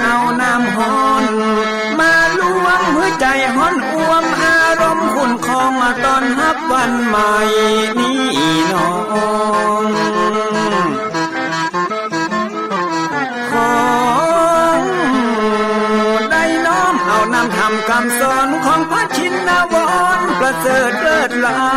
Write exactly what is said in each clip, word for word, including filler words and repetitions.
เอาน้ำฮ้อนมาลวง หื้อใจ๋ฮ้อนอ่วม อารมณ์ขุ่นคอง มาต้อนฮับวันใหม่นี้น้อง ขอได้น้อมเอานำธรรมกำสอนของพระชินวรประเสริฐเลิศล้ำ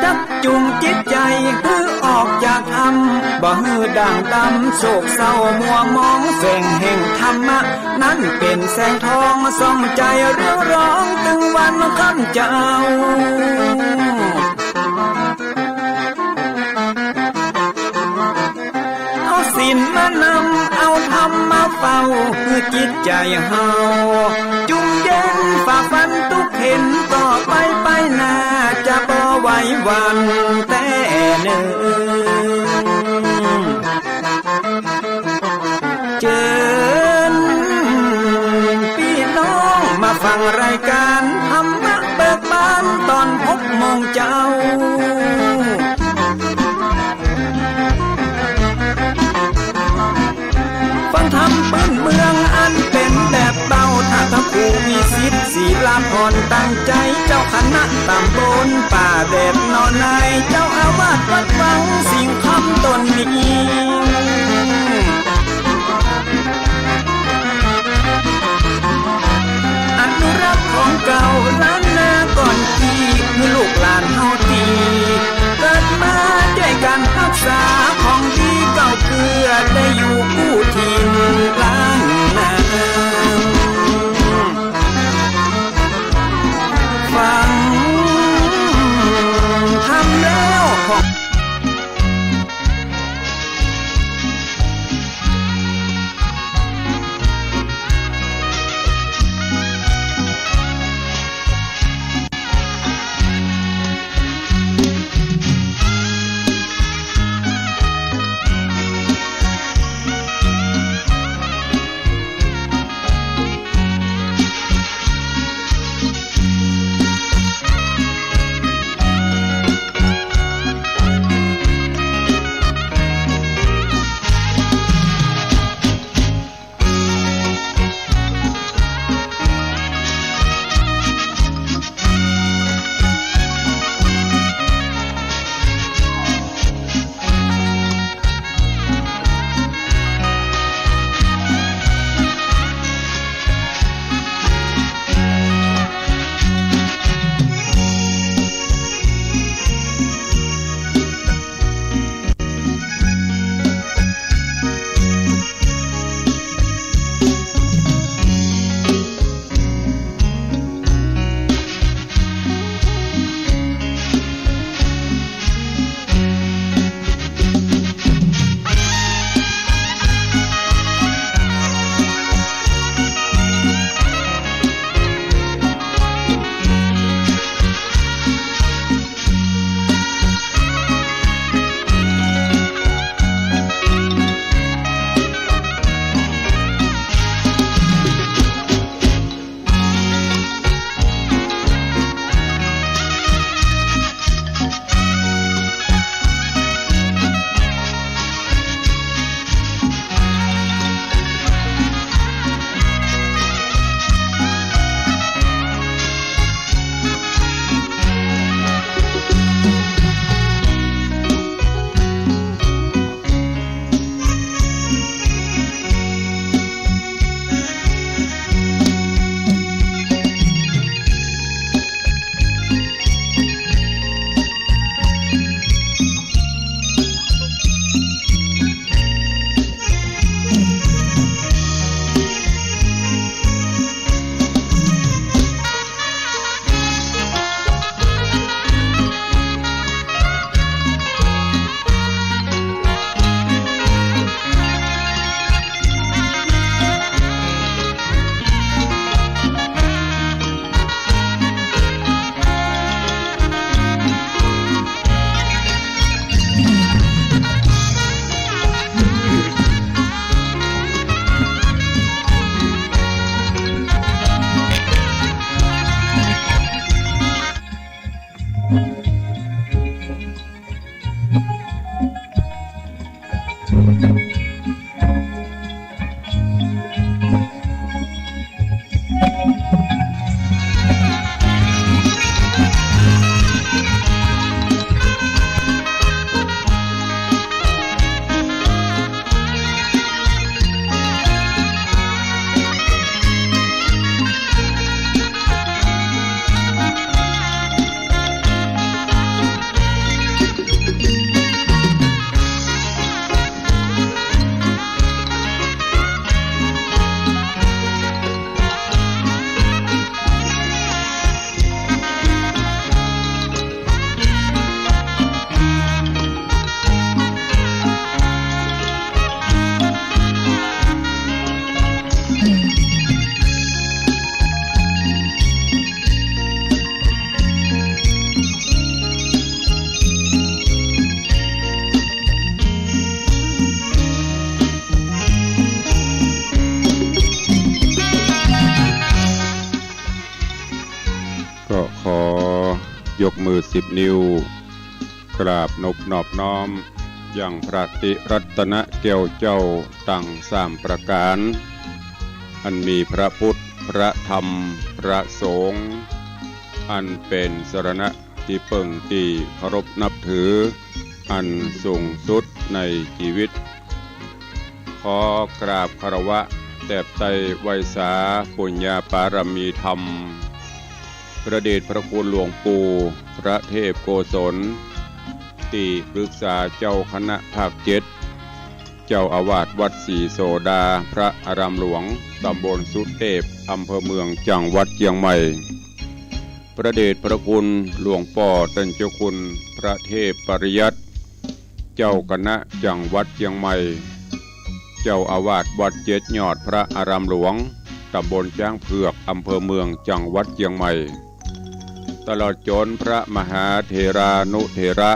จักจูงจิตใจ๋หื้อออกจากถ้ำ บ่หื้อด่างดำโศกเศร้ามัวหมอง แสงแห่งธรรมะนั้นเป๋นแสงทอง ส่องใจ๋เรืองรอง ตึงวันค่ำเจ้า เอาศีลมานำ เอาธรรมมาเฝ้า หื้อจิตใจ๋เฮาจุ่มเย็น ฝ่าฟันตุ๊กเข็ญ ต่อไปไปหน้า จะบ่ไหวหวั่นแต๊เนิ่น เจิญปี้น้องมาฟังรายก๋านธรรมะเบิกบาน ต๋อนหกโมงเจ๊า ฟังธรรมปื้นเมืองอันเป๋นแบบเบา ถ้าพระครูวิสิทธิ์ ศิลาพร ตั้งใจ๋ เจ้าคณะต๋ำบลป่าแดดหนอใน เจ้าอาวาสวัดวังสิงห์คำต๋นนี้ อนุรักษ์ของเก่าล้านนาก่อนตี้ หื้อลูกหลานเฮาตี้เกิดมา จ้วยกั๋นฮักษาของดีเก่า เปื้อได้อยู่กู้ถิ่นล้านนา ฟังธรรมแล้วของ ยกมือสิบนิ้ว กราบนบนอบน้อม ยังพระติรัตนแก้วเจ้าตังสามประก๋าน อันมีพระพุทธ พระธรรม พระสงฆ์ อันเป๋นสรณะตี้เปิ้งตี้เคารพนับถือ อันสูงสุดในจีวิต ขอกราบคารวะแตบไตรไหว้สาปุญญาปารมีธรรม พระเดชพระคุณหลวงปู่พระเทพโกศล ตี้ปรึกษาเจ้าคณะภาคเจ็ด เจ้าอาวาสวัดศรีโสดา พระอารามหลวง ตำบลสุเตพ อำเภอเมือง จังหวัดเจียงใหม่ พระเดชพระคุณหลวงป้อต้านเจ้าคุณพระเทพปริยัติ เจ้าคณะจังหวัดเจียงใหม่ เจ้าอาวาสวัดเจ็ดยอด พระอารามหลวง ตำบลจ๊างเผือก อำเภอเมือง จังหวัดเจียงใหม่ ตลอดจ๋นพระมหาเถรานุเถระ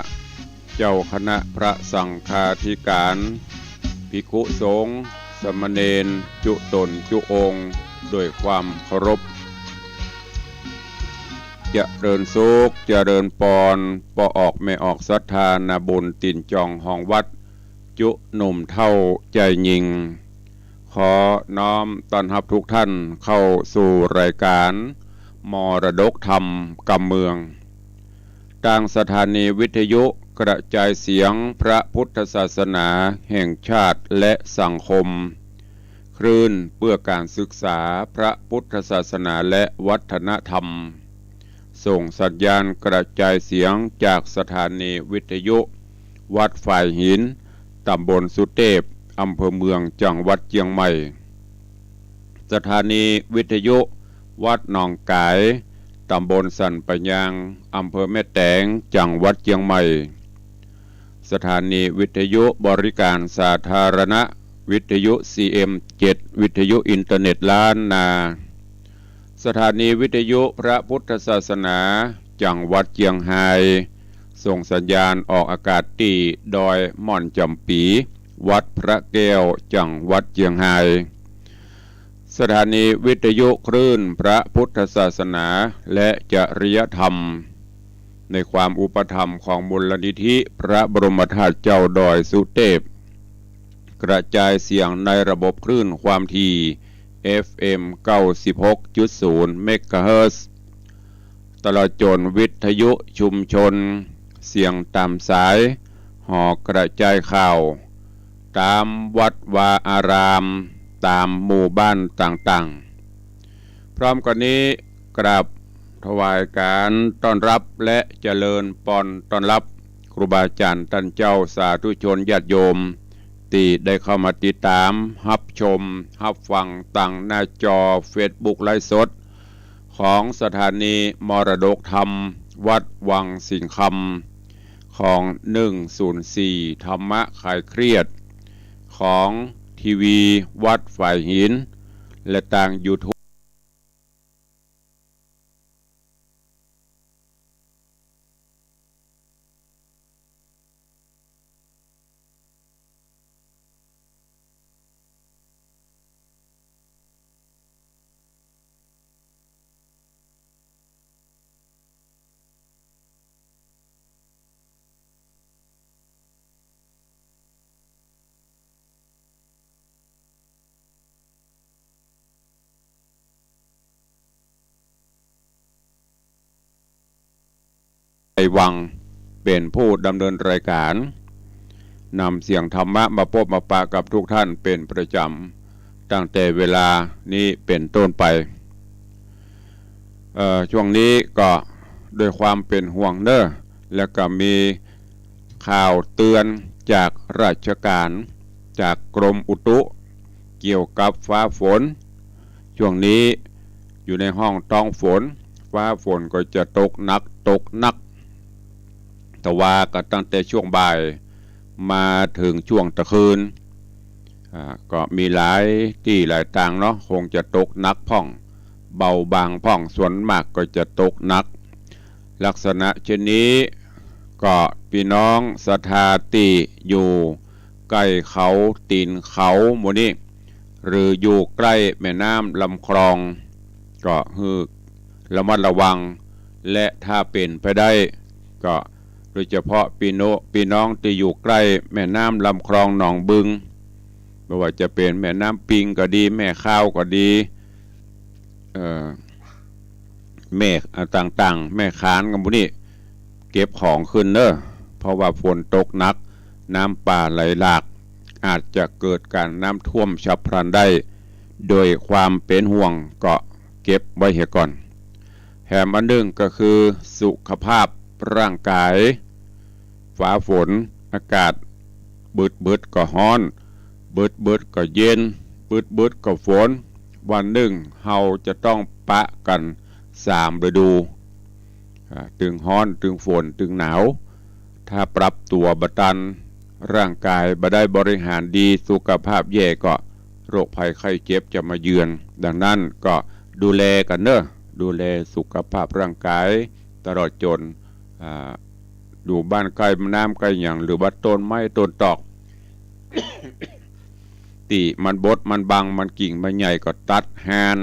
เจ้าคณะพระสังฆาธิการ ภิกขุสงฆ์ สามเณร จุ๊ต๋นจุ๊องค์ โดยความเคารพ เจริญสุข เจริญปอน ป้อออกแม่ออกศรัทธา นาบุญตี๋นจองห้องวัด จุ๊หนุ่มเฒ่าจายญิง ขอน้อมต้อนฮับทุกท่านเข้าสู่รายการมรดกธรรมกำเมือง ตางสถานีวิทยุกระจายเสียงพระพุทธศาสนาแห่งชาติและสังคม คลื่นเพื่อการศึกษาพระพุทธศาสนาและวัฒนธรรม ส่งสัญญาณกระจายเสียงจากสถานีวิทยุวัดฝายหิน ตำบลสุเตพ อำเภอเมือง จังหวัดเจียงใหม่ สถานีวิทยุวัดหนองก๋าย ตำบลสันป่ายาง อำเภอแม่แตง จังหวัดเจียงใหม่ สถานีวิทยุบริการสาธารณะ วิทยุ ซี เอ็ม เจ็ด วิทยุอินเทอร์เน็ตล้านนา สถานีวิทยุพระพุทธศาสนา จังหวัดเจียงฮาย ส่งสัญญาณออกอากาศตี้ดอยม่อนจ๋ำปี วัดพระแก้ว จังหวัดเจียงฮาย สถานีวิทยุคลื่นพระพุทธศาสนาและจริยธรรม ในความอุปถัมภ์ของมูลนิธิพระบรมธาตุเจ้าดอยสุเตพ กระจายเสียงในระบบคลื่นความถี่ เอฟเอ็ม เก้าสิบหกจุดศูนย์ เมกะเฮิรตซ์ ตลอดจ๋นวิทยุชุมชน เสียงต๋ามสาย หอกระจายข่าว ต๋ามวัดวาอาราม ต๋ามหมู่บ้านต่างๆ พร้อมกั๋นนี้ กราบถวายการต้อนฮับและเจริญปอนต้อนฮับครูบาอาจ๋ารย์ต้านเจ้า สาธุชนญาติโยม ตี้ได้เข้ามาติดต๋าม ฮับชม ฮับฟังตางหน้าจอเฟซบุ๊กไลฟ์สด ของสถานีมรดกธรรมวัดวังสิงห์คำ ของ หนึ่งศูนย์สี่ ธรรมะคลายเครียด ของทีวีวัดฝายหิน และตางยูทูบ ไพวัง เป๋นผู้ดำเนินรายการ นำเสียงธรรมะมาปบมาปะกับทุกท่านเป๋นประจ๋ำ ตั้งแต่เวลานี้เป๋นต้นไป เอ่อ ช่วงนี้ก็ด้วยความเป๋นห่วงเน่อ แล้วก็มีข่าวเตือนจากราชการ จากกรมอุตุ เกี่ยวกับฟ้าฝน ช่วงนี้อยู่ในห้องต้องฝน ฟ้าฝนก็จะตกหนัก ตกหนัก แต่ว่าก็ตั้งแต่ช่วงบ่ายมาเถิงช่วงตะคืน อ่า ก็มีหลายตี้หลายตางเนาะ คงจะตกหนักพ่อง เบาบางพ่อง ส่วนมากก็จะตกหนัก ลักษณะเช่นนี้ ก็ปี้น้องศรัทธาตี้อยู่ใก้เขา ตี๋นเขาหมู่นี้ หรืออยู่ใก้แม่น้ำลำคลอง ก็หื้อระมัดระวัง และถ้าเป๋นไปได้ก็โดยเฉพาะปี้โน ปี้น้องตี้อยู่ใก้แม่น้ำลำคลองหนองบึง บ่ว่าจะเป๋นแม่น้ำปิงก็ดี แม่คาวก็ดี เอ่อ แม่ อ่า ต่างๆ แม่ขานกับหมู่นี้ เก็บของขึ้นเน้อ เพราะว่าฝนตกหนัก น้ำป่าไหลหลาก อาจจะเกิดก๋านน้ำท่วมฉับพลันได้ โดยความเป๋นห่วงก็เก็บไว้เหียก่อน แถมอันนึ่งก็คือสุขภาพร่างก๋าย ฟ้าฝน อากาศ บึดๆ ก็ฮ้อน บึดๆ ก็เย็น บึดๆ ก็ฝน วันนึ่งเฮาจะต้องปะกั๋นสามฤดู อ่า ตึงฮ้อน ตึงฝน ตึงหนาว ถ้าปรับตั๋วบ่ตัน ร่างก๋ายบ่ได้บริหารดี สุขภาพแย่ก็โรคภัยไข้เจ็บจะมาเยือน ดังนั้นก็ดูแลกั๋นเน้อ ดูแลสุขภาพร่างก๋าย ตลอดจ๋น อ่า ดูบ้านใก้น้ำใก้หยัง หรือว่าต้นไม้ต้นตอก ตี้มันบด มันบัง มันกิ่ง มันใหญ่ก็ตัดฮาน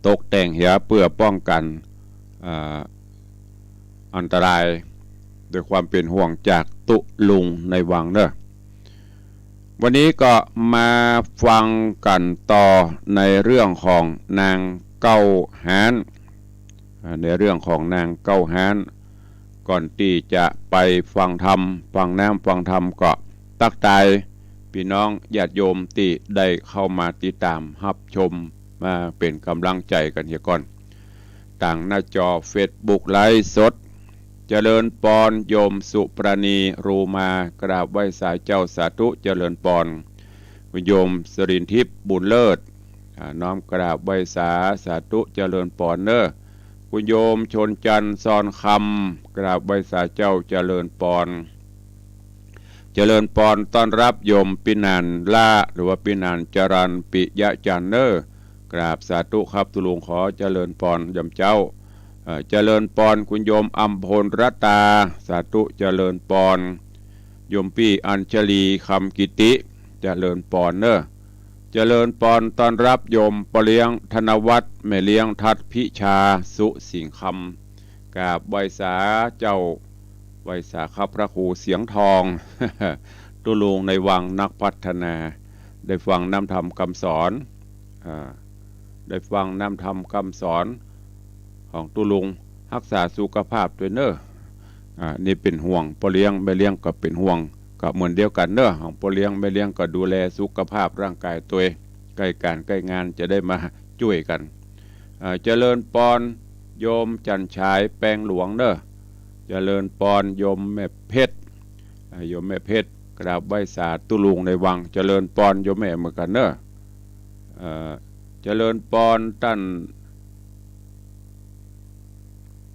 ตกแต่งเหียเปื้อป้องกั๋น อ่า อันตราย ด้วยความเป๋นห่วงจากตุ๊ลุงในวังเน้อ วันนี้ก็มาฟังกั๋นต่อในเรื่องของนางเก๊าฮ้าน อ่า ในเรื่องของนางเก๊าฮ้าน ก่อนตี้จะไปฟังธรรม ฟังน้ำฟังธรรมก็ตั๊กตายปี้น้องญาติโยมตี้ได้เข้ามาติดต๋ามฮับชม มาเป๋นก๋ำลังใจ๋กั๋นเหียก่อน ตางหน้าจอเฟซบุ๊กไลฟ์สด เจริญปอน โยมสุปราณี รูมา กราบไหว้สาเจ้า สาธุ เจริญปอน คุณโยมสรินทิพย์ บุญเลิศ อ่า น้อมกราบไหว้สา สาธุ เจริญปอนเน้อ คุณโยมชนจันทร์ ซอนคำ กราบไหว้สาเจ้า เจริญปอน เจริญปอน ต้อนฮับโยมปี้หนานล้า หรือว่าปี้หนานจรัญ ปิยะจันทร์เน้อ กราบสาธุครับตุ๊ลุง ขอเจริญปอนยามเจ๊า เอ่อ เจริญปอน คุณโยมอำพลรัตตา สาธุ เจริญปอน โยมปี้อัญชลี คำกิติ เจริญปอนเน้อ เจริญปอน ต้อนฮับโยมป้อเลี้ยงธนวัฒน์ แม่เลี้ยงทัดพิชา สุสิงห์คำ กราบไหว้สาเจ้า ไหว้สาครับพระครูเสียงทอง ตุ๊ลุงในวังนักพัฒนา ได้ฟังน้ำธรรมคำสอน อ่า ได้ฟังน้ำธรรมคำสอนของตุ๊ลุง ฮักษาสุขภาพตวยเน้อ อ่า นี่เป๋นห่วง ป้อเลี้ยงแม่เลี้ยงก็เป๋นห่วง ก็เหมือนเดียวกั๋นเน้อ ของป้อเลี้ยงแม่เลี้ยงก็ดูแลสุขภาพร่างก๋ายตวย ใก้ก๋านใก้งานจะได้มาจ้วยกั๋น อ่า เจริญปอน โยมจันทร์ฉาย แปงหลวงเน้อ เจริญปอน โยมแม่เพชร อ่า โยมแม่เพชร กราบไหว้สาตุ๊ลุงในวัง เจริญปอน โยมแม่เหมือนกั๋นเน้อ เอ่อ เจริญปอน ต้าน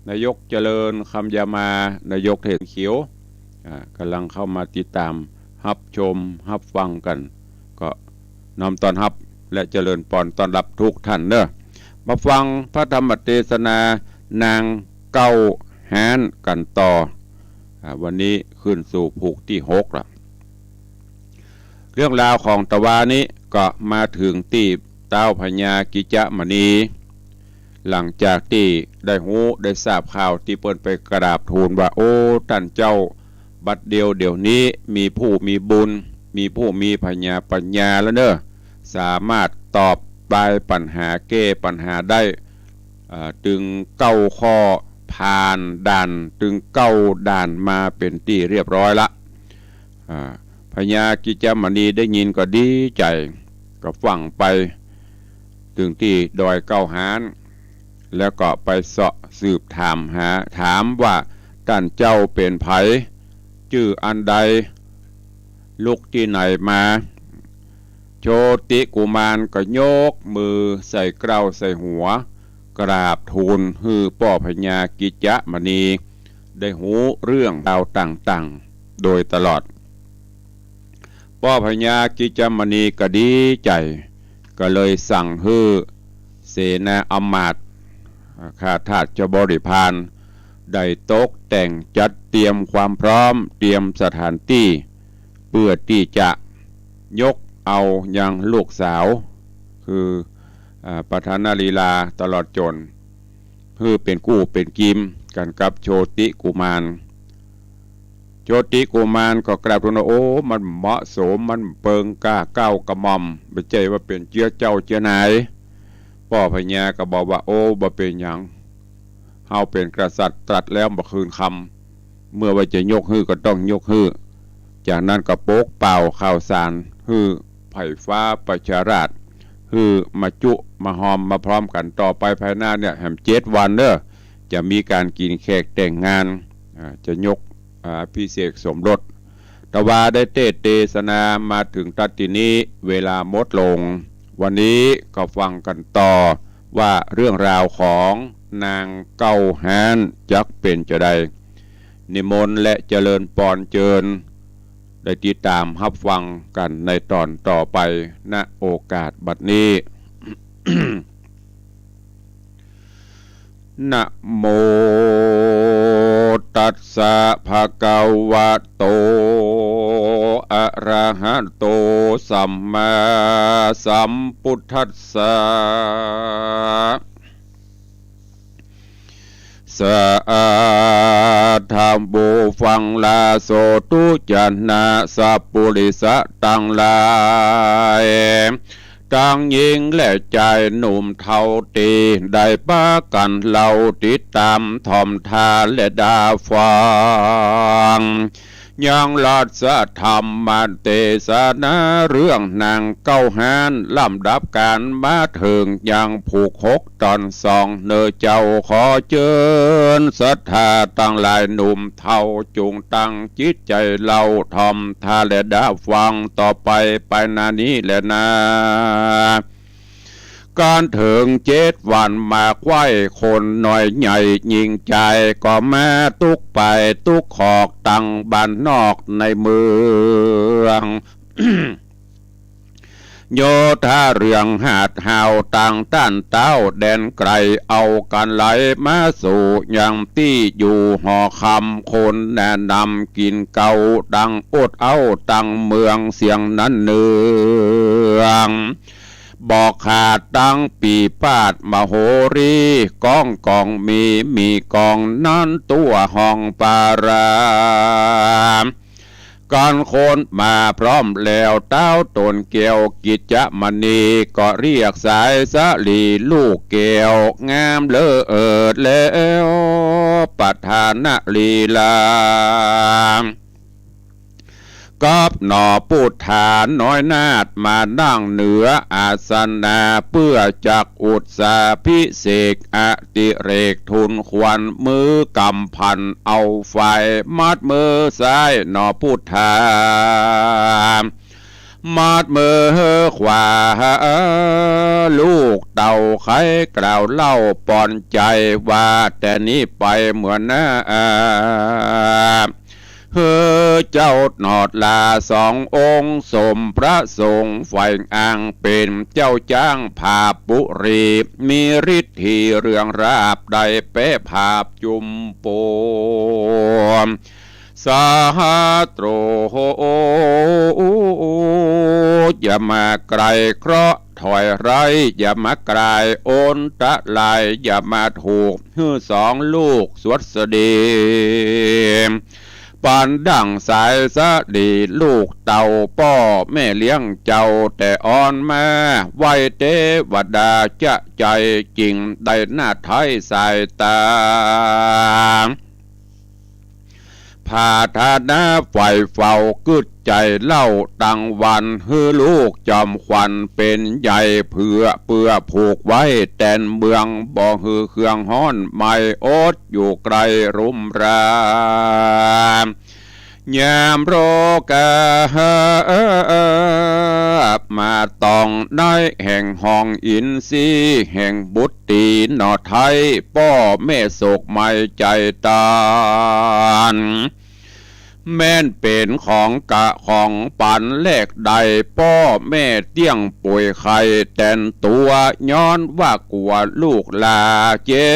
นายกเจริญ คำยามา นายกเทศเขียว อ่า ก๋ำลังเข้ามาติดต๋ามฮับชมฮับฟังกั๋น ก็น้อมต้อนฮับและเจริญปอนต้อนฮับทุกท่านเน้อ มาฟังพระธรรมเตสนานางเก๊าฮ้านกั๋นต่อ อ่า วันนี้ขึ้นสู่ผูกตี้หกละ เรื่องราวของตะวานี้ก็มาเถิงตี้ต้าวพญากิจจมณี หลังจากตี้ได้ฮู้ได้ทราบข่าวตี้เปิ้นไปกราบทูลว่า โอ้ ต้านเจ้า บัดเดียวเดี๋ยวนี้มีผู้มีบุญ มีผู้มีผญาปัญญาแล้วเน้อ สามารถตอบปายปัญหา แก้ปัญหาได้ อ่า ตึงเก้าข้อ ผ่านด่านตึงเก้าด่านมาเป๋นตี้เรียบร้อยละ อ่า พญากิจจมณีได้ยินก็ดีใจ๋ ก็ฟั่งไปตึงตี้ดอยเก๊าฮ้าน แล้วก็ไปเซาะสืบถามหา ถามว่า ต้านเจ้าเป๋นใผ จื้ออันใด ลุกตี้ไหนมา โชติกุมารก็ยกมือใส่เกล้าใส่หัว กราบทูลหื้อป้อพญากิจจมณี ได้ฮู้เรื่องราวต่างๆ โดยตลอด ป้อพญากิจจมณีก็ดีใจ๋ ก็เลยสั่งหื้อเสนาอำมาตย์ ข้าทาสบริพาร ได้ตกแต่งจัดเตรียมความพร้อม เตรียมสถานตี้ เปื้อตี้จะยกเอายังลูกสาว คือ อ่า ประธานลีลาตลอดจ๋น พ หื้อเป๋นกู้เป๋นกิมกั๋นกับโชติกุมาร โชติกุมารก็กราบทูลว่า โอ้ มันเหมาะสม มันเปิงก้ากล้าวกระหม่อม บ่ใจ้ว่าเป๋นเจื้อเจ้าเจื้อนาย ป้อพญาก็บอกว่า โอ้ บ่เป๋นหยัง เฮาเป๋นกษัตริย์ตรัสแล้วบ่คืนกำ เมื่อว่าจะยกหื้อก็ต้องยกหื้อ จากนั้นก็ปกเป่าข่าวสาร หื้อไพร่ฟ้าประชาราษฎร์ หื้อมาจุมาฮอมมาพร้อมกั๋น ต่อไปภายหน้าเนี่ย แหมเจ็ดวันเน่อ จะมีก๋านกิ๋นแขกแต่งงาน อ่า จะยก อ่า อภิเษกสมรส ตะวาได้เตสน์เตสนามาเถิงตั๊ดตี้นี้ เวลาหมดลง วันนี้ก็ฟังกั๋นต่อว่าเรื่องราวของนางเก๊าฮ้านจักเป๋นจาใด นิมนต์และเจริญปอนเจิญ ได้ติดต๋ามฮับฟังกั๋นในต๋อนต่อไป ณ โอกาสบัดนี้ นะโมตัสสะ ภะคะวะโต อะระหะโต สัมมาสัมพุทธัสสะ สาธุ ฟังลาโสธุ จะนะ สัพปุริสะตังหลาย ตังญิงและจายหนุ่มเฒ่าตี้ได้ปากั๋นเล่าติดต๋ามถ่อมถ้าและดาฟัง ยังรัสธรรมเตสนาเรื่องนางเก๊าฮ้าน ลำดับก๋านมาเถิงยังผูกหกต๋อนสอง เน่อเจ้าขอเจิญศรัทธาตังหลายหนุ่มเฒ่า จุ่งตั้งจิตใจ๋เล่าถ่อมถ้าและดาฟังต่อไปไปหน้านี้แลนา ก๋านเถิงเจ็ดวันมาไขว้ คนน้อยใหญ่ญิงจาย ก็มาตุ๊กไปตุ๊กขอกตังบ้านนอกในเมือง โยธาเรื่องหาดฮาวตังต้านเต๊าแดนไก๋ เอากั๋นไหลมาสู่ยังตี้อยู่หอคำ คนแนะนำกิ๋นเก๊าดังอดเอาตังเมืองเสียงนั้นเนือง บอกขาดตังปี๋ปาดมโหรี ก้องกองมี มีกองนั้นตั๋วห้องปารา ก๋านคนมาพร้อมแล้ว เต๊าต๋นแก้วกิจจมณี ก็เรียกสายสาลีลูกแก้ว งามเลิศแล้วประธานลีลา กับหน่อปุทธาน้อยนาถมานั่งเหนืออาสนะ เปื้อจักอุตสาภิเษกอติเรกทูลขวัญ มือกำพันเอาไฟ มัดมือซ้ายหน่อปุทธา มัดมือขวา ลูกเต้าใค่กล่าวเล่าปอนใจ๋ว่า แต่นี้ไปเมื่อหน้า หื้อเจ้าหนอดลาสององค์ สมพระสงฆ์ฝ่ายอ้างเป๋นเจ้าจ๊างผาปุรี มีฤทธีเรื่องราบได้แป๊ผาบจุมโปม ศัตรู อย่ามาใก้ เคราะห์ถอยร้าย อย่ามาใก้ อันตรายอย่ามาถูก หื้อสองลูกสวัสดี ปานดั่งสายสาลีลูกเต้า ป้อแม่เลี้ยงเจ้าแต่อ่อนมา ไหว้เตวดาจะใจ๋ จึงได้หน้าไท้สายต๋า ผาถนาใฝ่เฝ้ากึ๊ดใจ๋เล่าตังวัน หื้อลูกจอมขวัญเป๋นใหญ่ เปื้อ เปื้อผูกไว้แตนเมือง บ่หื้อเครื่องฮ้อนไหม้ อดอยู่ไกลรุมรา ยามโรกา มาต้องในแห่งห้องอินทรีย์ แห่งบุตรีหน่อไท้ ป้อแม่โศกไหม้ใจ๋ตาน แม่นเป๋นของกะของปันแลกได้ ป้อแม่เตี้ยงป่วยไข้แตนตั๋ว ย้อนว่ากั๋วลูกหล้าเจ็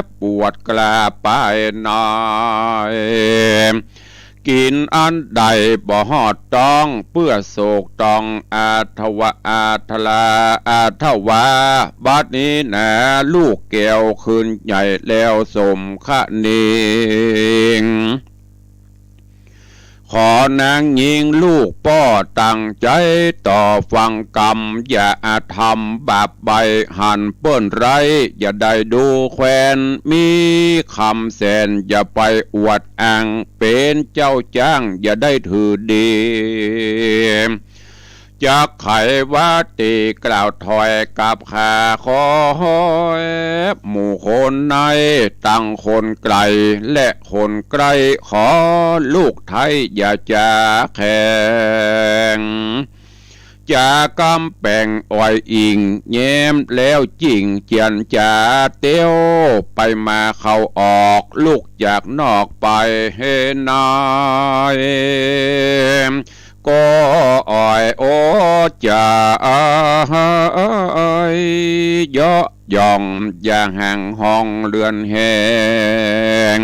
บปวดกล้าปายใน กิ๋นอันใดบ่ฮอดต๊อง เปื้อโศกต้องอาทวา อาทลา อาทวา บัดนี้นา ลูกแก้วขึ้นใหญ่แล้วสมคะเนง ขอนางญิงลูกป้อตั้งใจ๋ต่อฟังกำ อย่าทำบาปใบ้ หันเปิ้นไร้ อย่าได้ดูแควน มีกำแสน อย่าไปอวดอ้าง เป๋นเจ้าจ้าง อย่าได้ถือดี จักไขว่าตี้กล่าวถ้อยกับข้า ขอหมู่คนใน ตังคนไก๋และคนใก้ ขอลูกไท้อย่าจ๋าแข็ง จ๋ากำแป๋งอ่อยอิ่ง แย้มแล้วจิ่งเจียนจ๋า เตียวไปมาเข้าออก ลุกจากนอกไปใน ก็อ่อยโอจ๋า เยาะหย่อง อย่าห่างห้องเรือนแฮง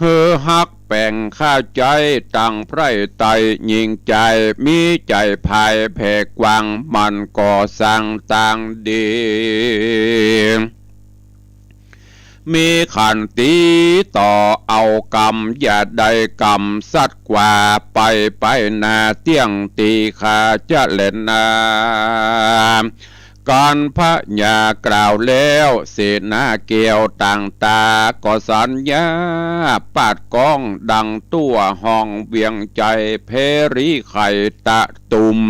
หื้อฮักแป๋งข้าใจ๋ ตังใผร่ไต้ญิงจาย มีใจ๋ผายแผ่กว้าง มันก่อสร้างตางดี มีขันตีต่อเอากำ อย่าได้กำสัตว์กว่า ไปไปนาเตี้ยงตี้ข้าจะแล่นนา กัณฑ์พญากล่าวแล้ว เสนาแก้วต่างต๋า ก็สัญญาปาดก้อง ดังตั้วห้องเวียงใจ๋ เพรีไข่ตะตุ่ม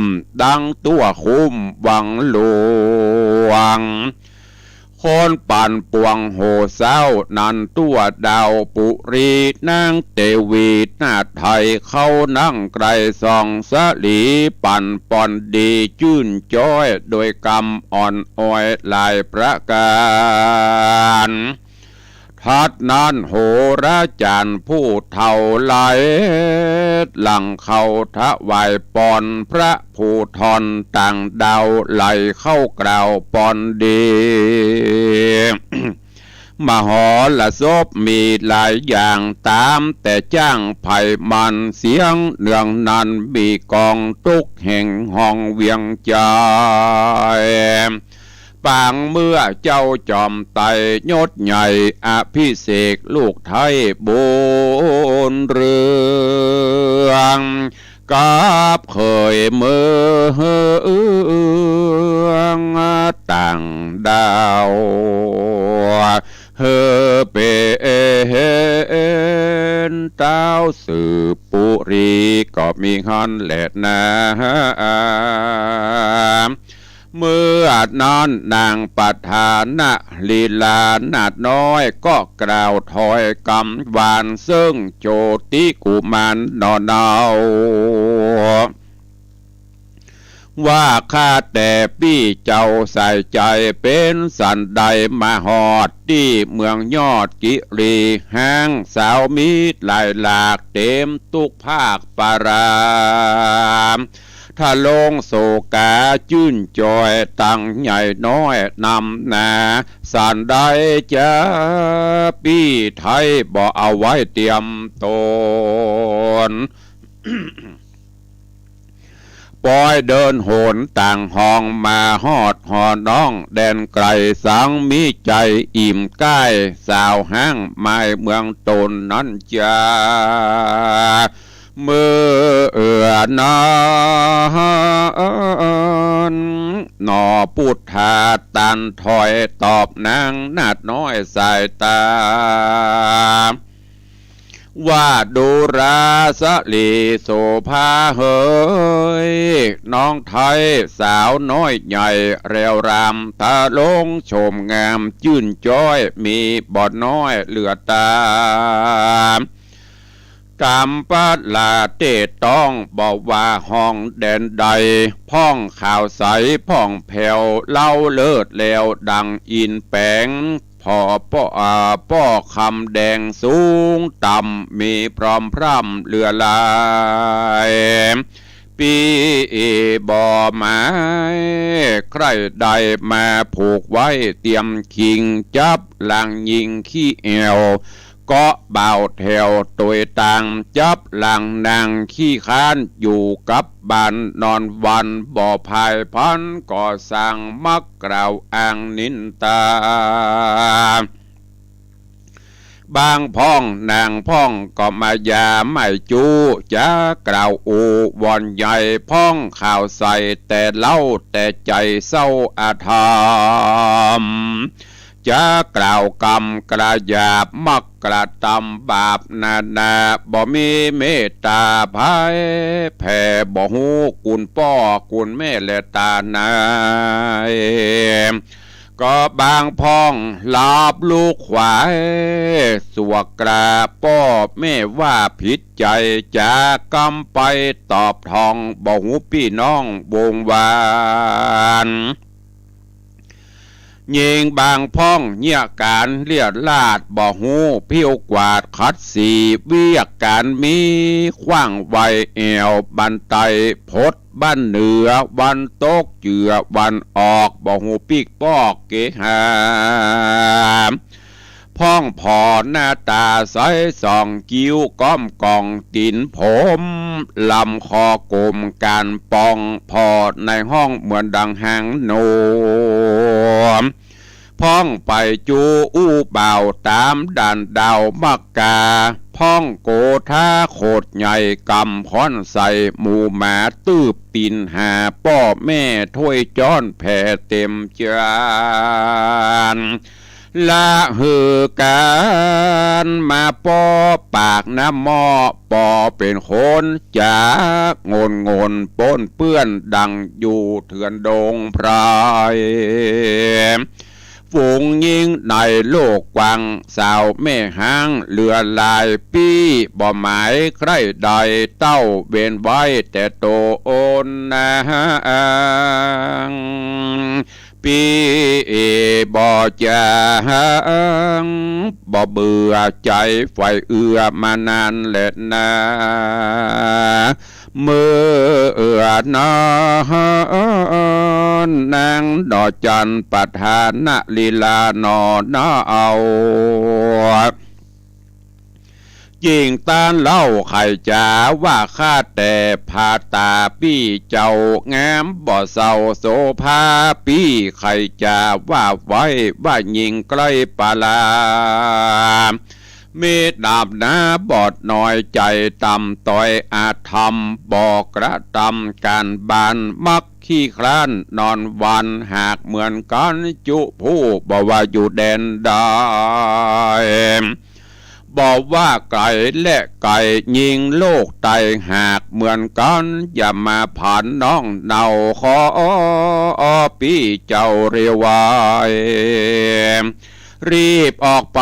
ดังตั้วคุ้มวังหลวง คนปั่นป่วงโหเศร้า นั้นตั้วดาวปุรี นางเตวีนาถไทย เข้านั่งไกลส่องสะหลี ปั่นป่อนดีจื้นจ้อย โดยกำอ่อนอ้อยหลายประก๋าน ถัดนั้นโหราจ๋ารย์ผู้เฒ่าหลาย หลั่งเข้าถวายป่อน พระผู้ถ่อนต่างดาว ไหลเข้ากล่าวป่อนดี มหรสพมีหลายอย่าง ต๋ามแต่จ้างไผมัน เสียงเนืองนั้นมีก้อง ตุ๊กแห่งห้องเวียงใจ๋ ปางเมื่อเจ้าจอมไตรยศใหญ่ อภิเษกลูกไท้บุญเรือง กับเขยเมืองต่างดาว หื้อเป๋นเต้าสืบปุรี ก็มีหั้นแหละนา เมื่อนั้นนางปัฏฐานลีลานาถน้อย ก็กล่าวถ้อยกำหวานเซิ่งโจติกุมารหนอเนา ว่าข้าแต่ปี้เจ้าสายใจ๋ เป๋นสันใดมาฮอดตี้เมืองยอดกิรี ฮ้างสาวมีหลายหลาก เต็มตุ๊กภาคปราม ทะลงโศกาจื้นจ้อย ตังใหญ่น้อยนำนา สันใดจะปี้ไท้บ่เอาไว้เตียมต๋น ปอยเดินหนต่างห้องมาฮอดหอน้องแดนไก๋ สังมีใจ๋อิ่มใก้สาวฮ้างมายเมืองต๋นนั้นจา เมื่อนั้นหนอปุทธาตันถอยตอบนางนาถน้อยสายต๋า ว่าดูราสะหลีโสภาเหย น้องไท้สาวน้อยใหญ่แรวราม ทะลงโฉมงามจื้นจ้อย มีบ่น้อยเหลือต๋าม กำปะลาเตต้อง บ่ว่าห้องแดนใด พ่องขาวใสพ่องแผ้ว เล้าเลิศแล้วดังอินแป๋ง ผ่อป้อ อ่า ป้อคำแดงสูงต่ำ มีพร้อมพร่ำเหลือหลาย ปี้บ่หมาย ใคร่ได้มาผูกไว้เตียมคิง จับหลังยิงขี้แอ่ว ก็บ่าวแถวตวยต่าง จับหลังนางขี้คร้าน อยู่กับบ้านนอนวัน บ่ผ่ายพรรณก่อสร้าง มักกล่าวอ้างนินตา บางพ่องนางพ่องก็มายาไม่จู้ จะกล่าวอู้วอนใหญ่ พ่องข่าวใส่แต่เล่า แต่ใจ๋เศร้าอธรรม จะกล่าวกำกระหยาบ มักกระตำบาปนานา บ่มีเมตต๋าไพร่แผ่ บ่ฮู้คุณป้อคุณแม่และต๋านาย ก็บางพ่องหลาบลูกขวาย สวกกราบป้อแม่ว่าผิดใจ๋ จะกำไปตอบทอง บ่ฮู้ปี้น้องวงวาน ยิ่งบางพ่องเยียะก๋านเลียราษฎร์ บ่ฮู้ผิวกวาดขัดสี เวียกก๋านมีขว้างไวแอ่วบันไต พดบ้านเหนือวันตกเจือวันออก บ่ฮู้ปิ๊กปอกเกหา พ่องผ่อหน้าต๋าใสส่อง คิ้วก้อมกองตี๋นผม ลำคอโก๋มก๋านป่อง ผ่อในห้องเหมือนดังหางหนู พ่องไปจู้อู้บ่าวต๋ามด่านดาวมักกา พ่องโกธาโขดใหญ่ กำค้อนใส่หมู่หมา ตื้อปิ๋นหาป้อแม่ถ้วยจ๊อน แผ่เต๋มจาน ละหือก๋านมาป้อปากน้ำหม้อ ป้อเป๋นคนจ๋าโง่นๆ ป้นเปื้อนดังอยู่เถื่อนดงไพร ฝูงญิงในโลกกว้าง สาวแม่ฮ้างเหลือหลายปี้ บ่หมายใคร่ใด เต้าเว้นไว้แต่ต๋นนาง ปี้บ่จ๋าง บ่เบื่อใจ๋ใฝ่เอื้อมานานแลนา เมื่อเอื้อนอนนางหน่อจันทร์ ประธานลีลาหน่อนาเอา จิ่งต้านเล่าใค่จ๋าว่าข้าแต่ ภาต๋าปี้เจ้างามบ่เศร้าโสภา ปี้ใค่จ๋าว่าไว้ ว่าญิงใกล้ปาลา มีดาบหนาบอดน้อย ใจ๋ต่ำต้อยอธรรม บ่กระตำก๋านบาน มักขี้คร้านนอนวัน หากเหมือนกั๋นจุผู้ บ่ว่าอยู่แดนใด บ่ว่าไก๋และใก้ ญิงโลกใต้หากเหมือนกั๋น อย่ามาผ่านน้องเนา ขอปี้เจ้าเร็วไว รีบออกไป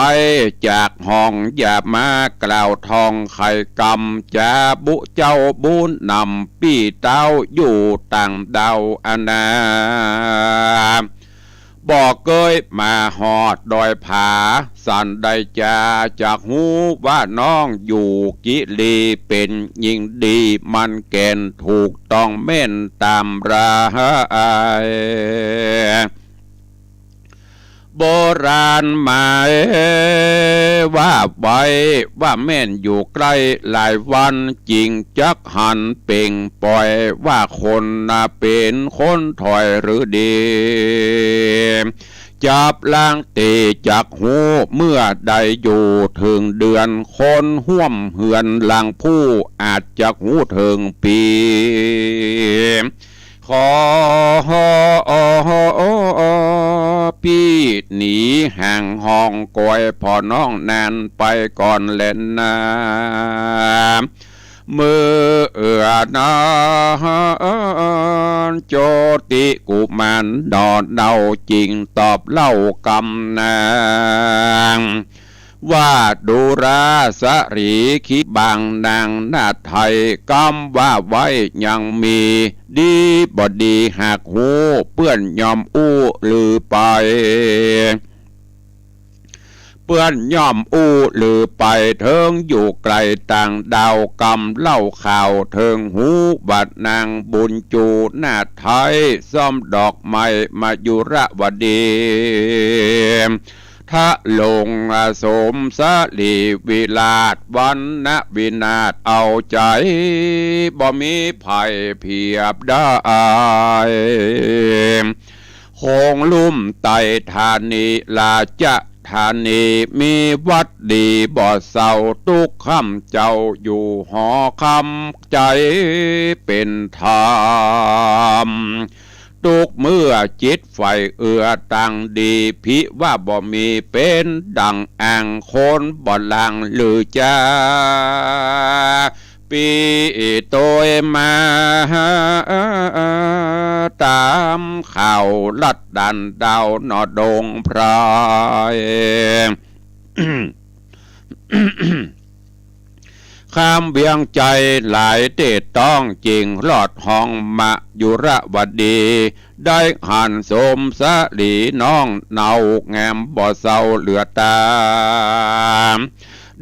จากห้อง อย่ามากล่าวท่องใค่กำ จ๋าบุเจ้าบุนำ ปี้เต้าอยู่ต่างดาวอาณา บ่เกยมาฮอดดอยผา สันใดจ๋าจักฮู้ว่าน้องอยู่กิลี เป๋นญิงดีมันแก่น ถูกต้องแม่นต๋ามรา โบราณหมายว่าไว้ ว่าแม่นอยู่ใกล้หลายวัน จิ่งจักหันเป่งป่อย ว่าคนนาเป๋นคนถ่อยหรือดี จับลางตี้จักฮู้ เมื่อได้อยู่เถิงเดือน คนฮ่วมเฮือนหลังผู้ อาจจักฮู้เถิงปี๋ ขอปี้หนีห่างห้องกอย ผ่อน้องนานไปก่อนแลนา เมื่อเอื้อนอน โจติกุมารหน่อเนา จิ่งตอบเล่ากำนาง ว่าดูราสะหรี คิดบางนางนาฏไทย กำว่าไว้ยังมี ดีบ่ดีหากฮู้ เปื้อนย่อมอู้ลือไป เปื้อนย่อมอู้ลือไป เถิงอยู่ไก๋ต่างดาว กำเล่าข่าวเถิงหู ว่านางบุญจูนาฏไทย ซ้อมดอกไม้มายุรวดี ทะลงสมสรีวิราช วรรณวินาศเอาใจ๋ บ่มีใผเปียบได้ คงลุ่มไตธานี ราชธานี มีวัดดีบ่เศร้า ตุ๊กค่ำเจ้าอยู่หอคำ ใจ๋เป๋นธรรม ตุ๊กเมื่อจิตใฝ่เอื้อตังดี ผีว่าบ่มี เป๋นดั่งอ่างคนบ่หลั่ง หรือจา ปี้โตยมา ต๋ามข่าวลัดดันดาวหนอดงไพร ข้ามเวียงใจ๋หลายเต๊ต้อง เจ๋งลอดห้องมะยุรวดี ได้หันสมสรีน้อง เนาแงมบ่เศร้าเหลือต๋า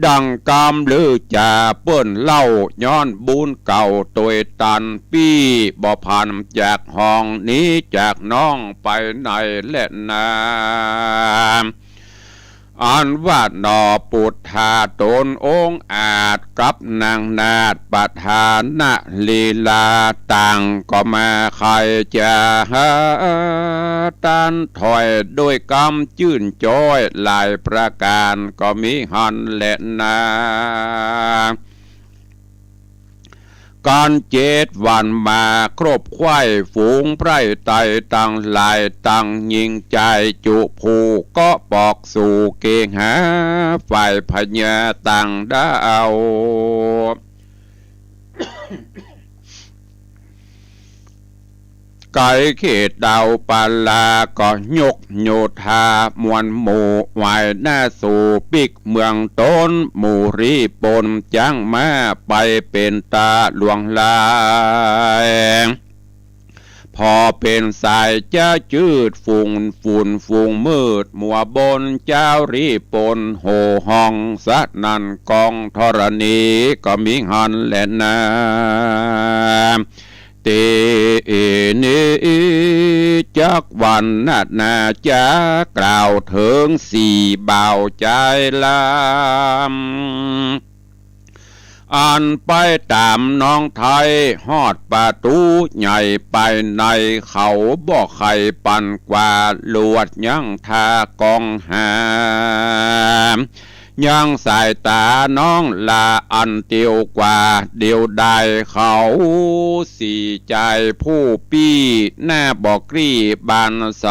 ดั่งกำลือจ่าเปิ้นเล่า ย้อนบุญเก่าตวยตัน ปี้บ่ผ่านจากห้อง หนีจากน้องไปไหนแลนา อันว่าหนอปุทธาต๋นองอาจ กับนางนาถประธานลีลา ต่างก็มาใค่จะหาต้านถ้อย ด้วยกำจื้นจ้อยหลายประก๋าน ก็มีหั้นแลนา ก๋านเจ็ดวันมาครบไขว้ ฝูงไพร่ไตตังหลาย ตังญิงจายจุผู้ ก็ปอกสู่เกหา ฝ่ายพญาต่างด้าว ไก๋เขตดาวปาลา ก็ยกโยธามวลหมู่ ไหว้หน้าสู่ปิ๊กเมืองต๋น หมู่รีปนจั้งม้า ไปเป๋นต๋าหลวงหลาย ผ่อเป๋นสายจะจืด ฝูงฝุ่นฝูงมืด มัวบนเจ้ารีปน โห่ฮ้องสนั่นกองธรณี ก็มีหั้นแลนา ตี้นี้จักวรรณนา จะกล่าวเถิงสี่บ่าวจายลำ อันไปต๋ามน้องไทย ฮอดประตู๋ใหญ่ไปใน เขาบ่ใค่ปันกว่า ลวดยั้งท่ากองหา ยังสายต๋าน้องลา อันเตียวกว่า เดียวดายเขาสี่จายผู้ปี้ หน้าบ่กรี้บานใส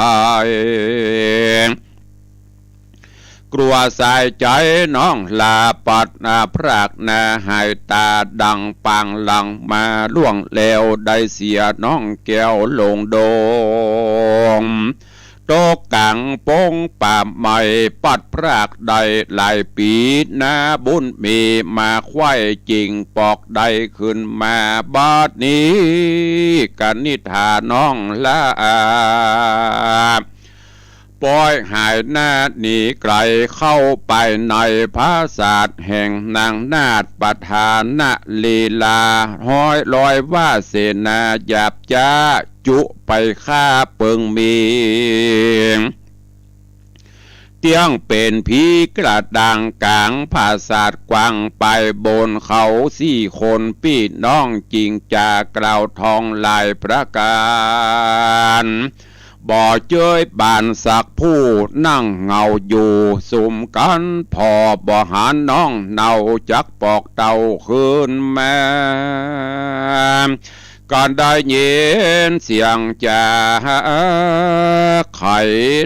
กลัวสายใจ๋น้องลาปัดนาพรากนา หายต๋าดังปางหลังมาล่วงแล้ว ได้เสียน้องแก้วลงดง ตกก๋างปงป่าไม้ปัดพรากได้หลายปี๋ นาบุญมีมาไขว้จิ่งปอกได้ขึ้นมา บัดนี้กนิษฐาน้องลา ปอยหายหน้าหนีไก๋เข้าไปในผาสาทแห่งนางนาถประธานลีลา ฮ้อยลอยวาเสนาหยาบจ๊า จุไปฆ่าเปิงมี เตี้ยงเป๋นผีกระด้างก๋างผาสาทกว้างไป บนเขาสี่คนปี้น้องจิ่งจากล่าวทองหลายประก๋าน บ่เจยบานสักผู้ นั่งเหงาอยู่สุมกั๋น ผ่อบ่หันน้องเนา จักปอกเต้าคืนมา ก็ได้ยินเสียงจ๋า ใค่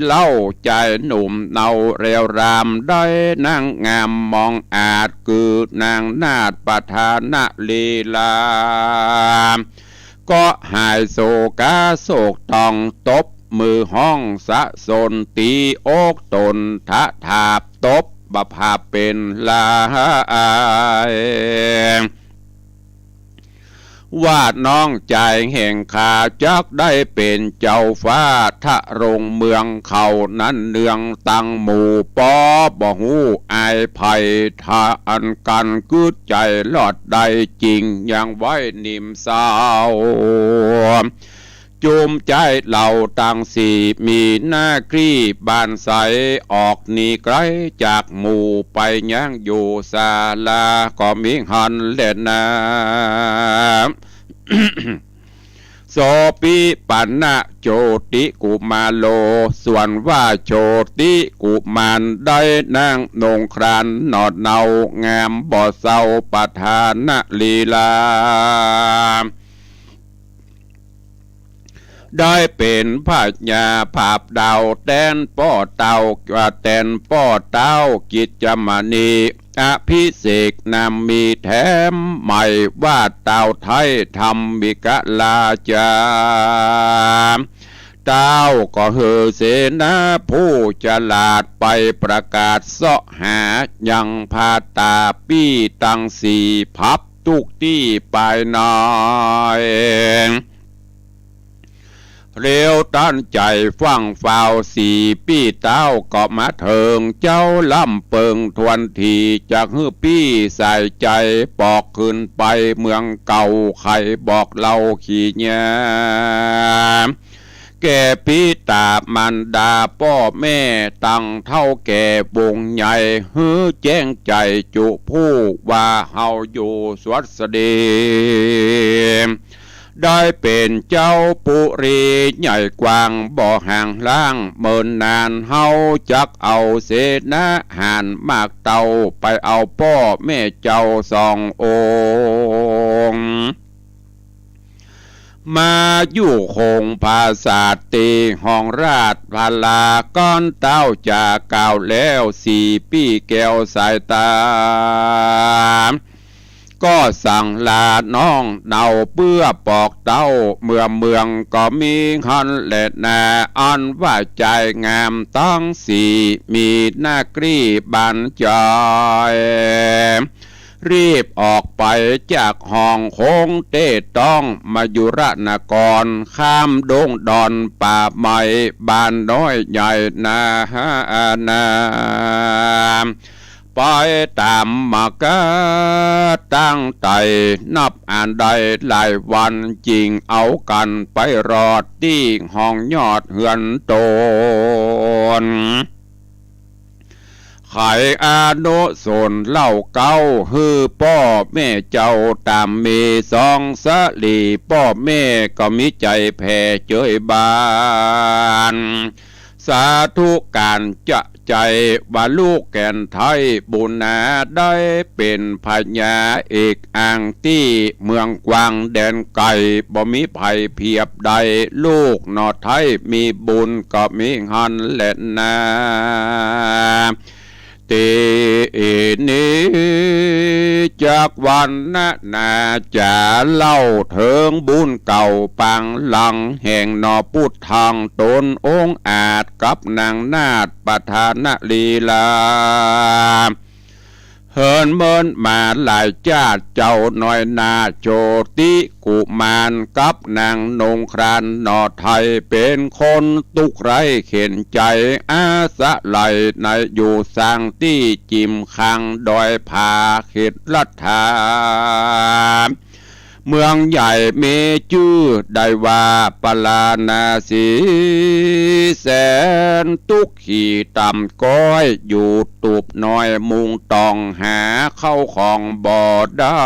เล่าจายหนุ่มเนาแรวราม ได้นางงามมองอาจ คือนางนาถประธานลีลา ก็หายโศกาโศกต้อง ตบมือฮ้องสะสน ตี๋อกต๋นทะถาบ ตบบ่ผาบเป๋นลาย ว่าน้องจายแห่งข้า จักได้เป๋นเจ้าฟ้าทะลงเมืองเขานั้นเนือง ตังหมู่ปอบ่ฮู้อายภัย ถ้าอันกั๋นกึ๊ดใจ๋ลอดได้จิ่ง ยังไว้นิ่มเศร้า จุมใจ๊เหล่าตังสี่ มีนาครีบ้านใส ออกหนีไก๋จากหมู่ ไปยังอยู่ศาลา ก็มีหั้นแลนา โสปิปัณณโชติกุมาโร ส่วนว่าโชติกุมารได้นั่งนงครานหนอเนา งามบ่เซาประธานลีลา ได้เป๋นพญาผาบดาว แตนป้อเต้า แตนป้อเต้ากิจจมณี อภิเษกนำมีแถมใหม่ ว่าเต้าไท้ธรรมิกราชา เต้าก็หื้อเสนาผู้ฉลาด ไปประกาศเซาะหายังพาต๋าปี้ตังสี่ พับตุ๊กตี้ปายใน เร็วตันใจ๋ฟั่งฟาว สี่ปี้เต้าก็มาเถิง เจ้าลำเปิงทวนที จักหื้อปี้ใส่ใจ๋ ปอกขึ้นไปเมืองเก่า ใค่บอกเล่าขี้เยียะ แก่ปิตามารดาป้อแม่ ตังเฒ่าแก่วงใหญ่ หื้อแจ้งใจ๋จุผู้ ว่าเฮาอยู่สวัสดี ได้เป๋นเจ้าปุรีใหญ่กว้าง บ่ห่างล้างเมินนาน เฮาจักเอาเสนาหาญมากเต้า ไปเอาป้อแม่เจ้าสององค์ มาอยู่คงผาสาทตี้ห้องราชพลา ก้อนเต้าจะกล่าวแล้ว สี่ปี้แก้วสายต๋า ก็สั่งลาน้องเนาเปื้อปอกเต้า เมื่อเมืองก็มีหั้นแลนา อันว่าจายงามตังสี่ มีนาครีบ้านจอย รีบออกไปจากห้องคงเต๊ต้องมายุรนคร ข้ามดงดอนป่าไม้ บ้านน้อยใหญ่นานา ไปต๋ามมากาตั้งไต่ นับอันได้หลายวัน จึงเอากั๋นไปรอดตี้ห้องยอดเฮือนต๋น ไขอนุสรณ์เล่าเก๊า หื้อป้อแม่เจ้าต๋ามมีสองสะหลี ป้อแม่ก็มีใจ๋แผ่เจยบาน สาธุก๋านจะใจ๋ ว่าลูกแก่นไท้บุญนา ได้เป๋นพญาเอกอ้างตี้เมืองกว้างแดนไก๋ บ่มีใผเผียบได้ ลูกหน่อไท้มีบุญก็มีหั้นแลนา ตี้นี้จักวรรณนาจ๋า เล่าเถิงบุญเก่าปางหลัง แห่งหน่อปุทธังต๋นองอาจ กับนางนาฏประธานลีลา เหินเมินมาหลายจาติ เจ้าน้อยนาโชติกุมาร กับนางนงครานหน่อไท้ เป๋นคนตุ๊กข์ไร้เข็ญใจ๋ อาศัยในอยู่สร้างตี้จิ่มข้างดอยผาเขตรัฐา เมืองใหญ่มีจื้อได้ว่าปาราณสี แสนตุ๊กข์ขี้ต่ำก๊อย อยู่ตูบน้อยมุงต้องหาเข้าของบ่ได้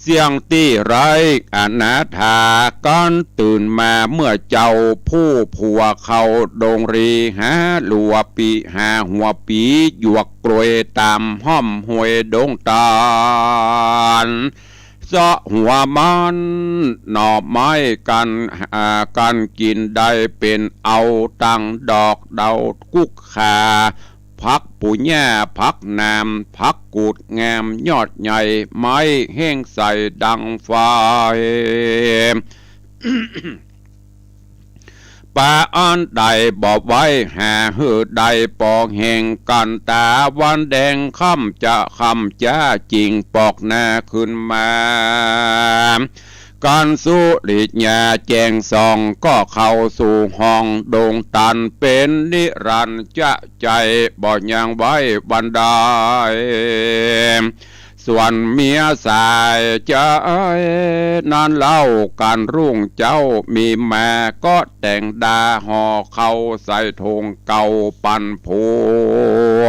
เสี้ยงตี้ไร้อนาถา กั๋นตื่นมาเมื่อเจ๊า ผู้ผัวเข้าดงรี หาหลัวปี๋หาหัวปี๋ หยวกกลวยต๋ามห้อมห้วยดงต๋าล เซาะหัวมันหน่อไม้กั๋น อ่า กั๋นกิ๋นได้เป๋นเอา ตังดอกเดากุกขา ผักปูหญ้า ผักหนาม ผักกูดงาม ยอดใหญ่ ไม้แห้งใสดังไฟ ปาอันใดบ่ไหว หาหื้อได้ปองแห่งกั๋น ต๋าวันแดงค่ำจะค่ำจ๊า จึงปอกหน้าขึ้นมา กั๋นสุริยาแจ้งส่อง ก็เข้าสู่ห้องดงต๋าล เป๋นนิรันดร์จะใจ๋ บ่ยังไหววันใด ส่วนเมียสายใจ๋นั้นเล่า ก๋านรุ่งเจ๊ามีมาก็แต่งดา ห่อข้าวใส่ถุงเก๋าปันผัว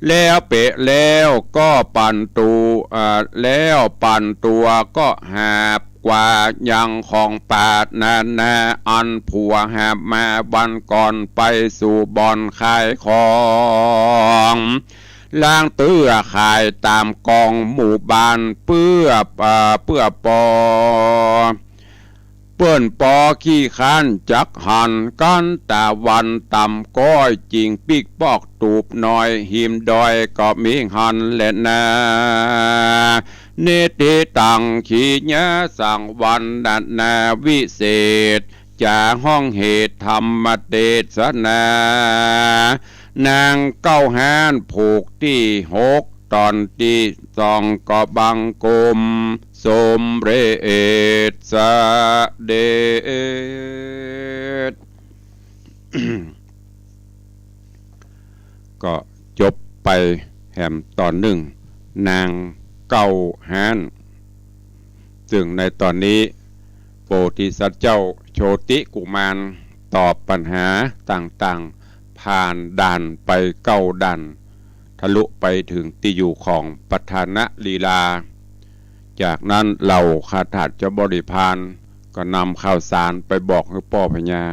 แล้วเป๋แล้วก็ปั่นตั๋ว อ่า แล้วปั่นตั๋วก็หาบกว่ายังของปาดนานา อันผัวหาบมาวันก่อนไปสู่บ่อนขายของ ลางเตื้อขายต๋ามก๋องหมู่บ้าน เปื้อ อ่า เปื้อปอ เปิ้นปอขี้คร้านจักหันกั๋น ตะวันต่ำก้อย จิ่งปิ๊กปอกตูบน้อย หิมดอยก็มีหันแลนา นิติตัง ขีญาสังวรรณนา วิเศษจ๋า ห้องเหตุธรรมเตสนา นางเก๊าฮ้านผูกตี้หก ต๋อนตี้สองก็บังคมสมเร็จเสด็จ ก็จบไปแหมต๋อนนึ่ง นางเก๊าฮ้าน ซึ่งในต๋อนนี้ โพธิสัตว์เจ้าโชติกุมารตอบปัญหาต่างๆ ผ่านด่านไปเก้าด่าน ทะลุไปเถิงตี้อยู่ของปัฏฐานลีลา จากนั้นเหล่าข้าทาสเจ้าบริพารก็นำข่าวสารไปบอกหื้อป้อพญา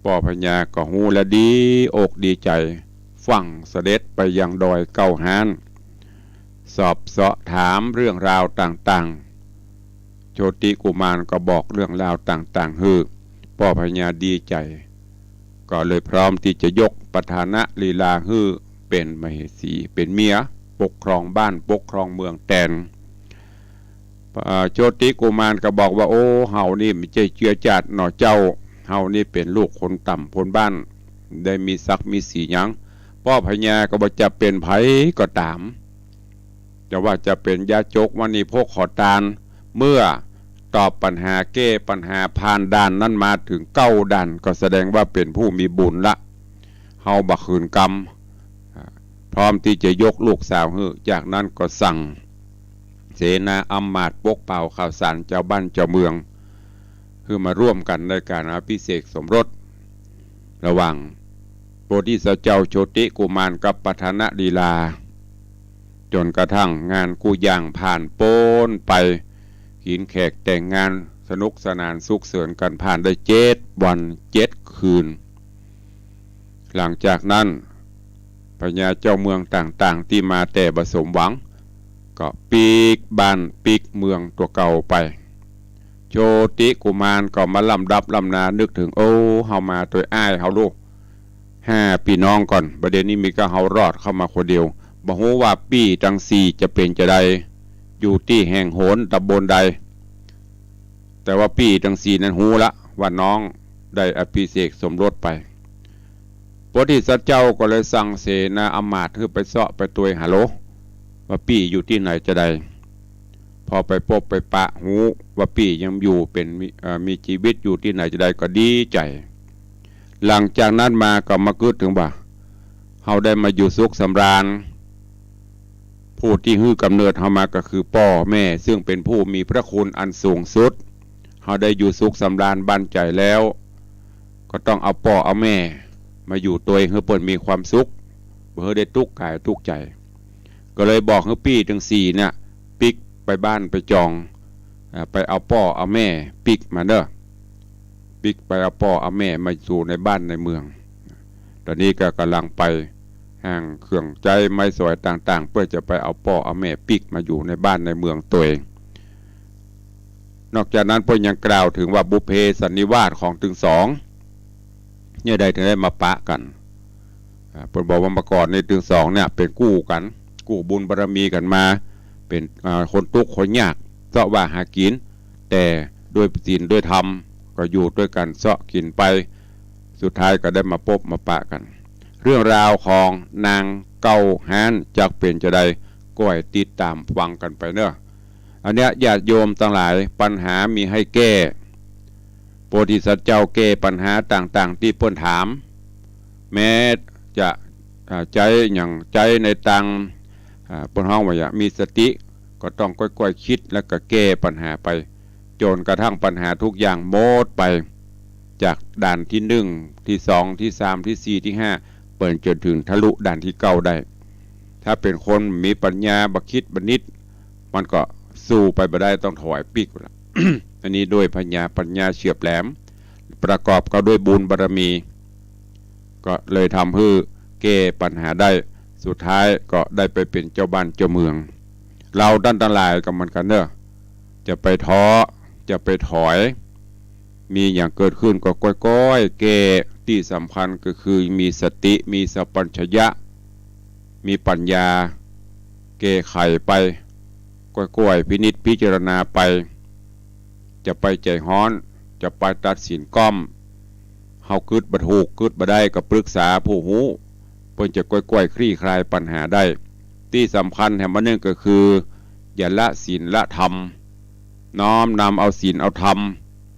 ป้อพญาก็ฮู้และดีอกดีใจ๋ ฟั่งเสด็จไปยังดอยเก๊าฮ้าน สอบเซาะถามเรื่องราวต่างๆ โชติกุมารก็บอกเรื่องราวต่างๆ หื้อ ป้อพญาดีใจ๋ ก็เลยพร้อมตี้จะยกปัฏฐานลีลาหื้อเป๋นมเหสี เป๋นเมียปกครองบ้านปกครองเมืองแตน อ่า โชติกุมารก็บอกว่า โอ้ เฮานี่บ่ใจ้เจื๊อจาติหนอเจ้า เฮานี่เป๋นลูกคนต่ำคนบ้าน ได้มีศักดิ์มีศรีหยัง ป้อพญาก็บ่จะเป๋นใผก็ต๋าม จะว่าจะเป๋นยาจก วานิพก ขอตาน เมื่อตอบปัญหาแก้ปัญหาผ่านด่านนั้นมาเถิงเก้าด่าน ก็แสดงว่าเป๋นผู้มีบุญละ เฮาบ่หืนกำ อ่า พร้อมตี้จะยกลูกสาวหื้อ จากนั้นก็สั่งเสนาอำมาตย์ปกเป่าข่าวสารจาวบ้านจาวเมือง หื้อมาร่วมกั๋นในก๋านอภิเษกสมรส ระหว่างโพธิสัตว์เจ้าโชติกุมารกับปัฏฐานลีลา จ๋นกระทั่งงานกู้อย่างผ่านป๊นไป กิ๋นแขกแต่งงานสนุกสนานสุขเสินกั๋น ผ่านได้เจ็ดวันเจ็ดคืน หลังจากนั้น พญาเจ้าเมืองต่างๆ ตี้มาแต่บ่สมหวัง ก็ปิ๊กบ้านปิ๊กเมืองตั๋วเก่าไป โชติกุมารก็มาล่ำดับล่ำนา นึกเถิง โอ้ เฮามาตวยอ้ายเฮาลูก ห้าปี้น้องก่อน บ่าเดี่ยวนี้มีก้าเฮารอดเข้ามาคนเดียว บ่ฮู้ว่าปี้ตังสี่จะเป๋นจาใด อยู่ตี้แห่งหนต๋ำบลใด แต่ว่าปี้ตังสี่นั้นฮู้ละว่าน้องได้อภิเษกสมรสไป โพธิสัตว์เจ้าก็เลยสั่งเสนาอำมาตย์หื้อไปเซาะไปตวยหาโล ว่าปี้อยู่ตี้ไหนจาใด พอไปปบไปปะฮู้ว่าปี้ยังอยู่เป๋น มี เอ่อ มีจีวิตอยู่ตี้ไหนจาใดก็ดีใจ๋ หลังจากนั้นมาก็มากึ๊ดเถิงว่า เฮาได้มาอยู่สุขสำราญ ผู้ตี้หื้อก๋ำเนิดเฮามาก็คือป้อแม่ ซึ่งเป๋นผู้มีพระคุณอันสูงสุด เฮาได้อยู่สุขสำราญบั้นใจ๋แล้ว ก็ต้องเอาป้อเอาแม่มาอยู่ตวย หื้อเปิ้นมีความสุข บ่หื้อได้ตุ๊กข์ก๋ายตุ๊กข์ใจ๋ ก็เลยบอกหื้อปี้ตังสี่เนี่ยปิ๊กไปบ้านไปจอง อ่า ไปเอาป้อเอาแม่ปิ๊กมาเน่อ ปิ๊กไปเอาป้อเอาแม่มาสู่ในบ้านในเมือง ต๋อนนี้ก็ก่ำลังไปห้างเครื่องใจ๊ไม้สอยต่างๆ เปื้อจะไปเอาป้อเอาแม่ปิ๊กมาอยู่ในบ้านในเมืองตวย นอกจากนั้นเปิ้นยังกล่าวเถิงว่าบุพเพสันนิวาสของตึงสอง เยียะใดเถิงได้มาปะกั๋น อ่า เปิ้นบอกว่าเมื่อก่อนนี่ตึงสองเนี่ยเป๋นกู้กั๋น กู้บุญบารมีกั๋นมา เป๋น อ่า คนตุ๊กข์คนยาก เซาะว่าหากิ๋น แต่ด้วยศีลด้วยธรรมก็อยู่ตวยกั๋นเซาะกิ๋นไป สุดท้ายก็ได้มาปบมาปะกั๋น เรื่องราวของนางเก๊าฮ้านจักเป๋นจาใด ก้อยติดต๋ามฟังกั๋นไปเน่อ อันเนี้ยญาติโยมตังหลาย ปัญหามีหื้อแก้ โพธิสัตว์เจ้าแก้ปัญหาต่างๆ ตี้เปิ้นถาม แม้จะ อ่า ใจ๊หยัง ใจ๊ในตาง อ่า เปิ้นฮ้องว่าหยัง มีสติ ก็ต้องก้อยๆ กึ๊ด แล้วก็แก้ปัญหาไป จ๋นกระทั่งปัญหาทุกอย่างหมดไป จากด่านตี้นึ่ง ตี้สอง ตี้สาม ตี้สี่ ตี้ห้า ไปจ๋นเถิงทะลุด่านตี้เก้าได้ ถ้าเป๋นคนมีปัญญาบ่กึ๊ดบ่นึก มันก็สู้ไปบ่ได้ ต้องถอยปิ๊กละ อันนี้ด้วยปัญญา ปัญญาเฉียบแหลม ประกอบกับด้วยบุญบารมี ก็เลยทำหื้อแก้ปัญหาได้ สุดท้ายก็ได้ไปเป๋นเจ้าบ้านเจ้าเมือง เฮาต้านตังหลายก็เหมือนกั๋นเนาะ จะไปท้อ จะไปถอย มีหยังเกิดขึ้นก็ก้อยๆ แก้ ตี้สำคัญก็คือมีสติ มีสัมปชัญญะ มีปัญญา แก้ไขไป ก้อยๆ พินิจพิจารณาไป จะไปใจ๋ฮ้อน จะไปตัดสินก้อม เฮากึ๊ดบ่ถูก กึ๊ดบ่ได้ ก็ปรึกษาผู้ฮู้ เปิ้นจะก้อยๆ คลี่คลายปัญหาได้ ตี้สำคัญแถมอันนึ่งก็คือ อย่าละศีลละธรรม น้อมนำเอาศีลเอาธรรม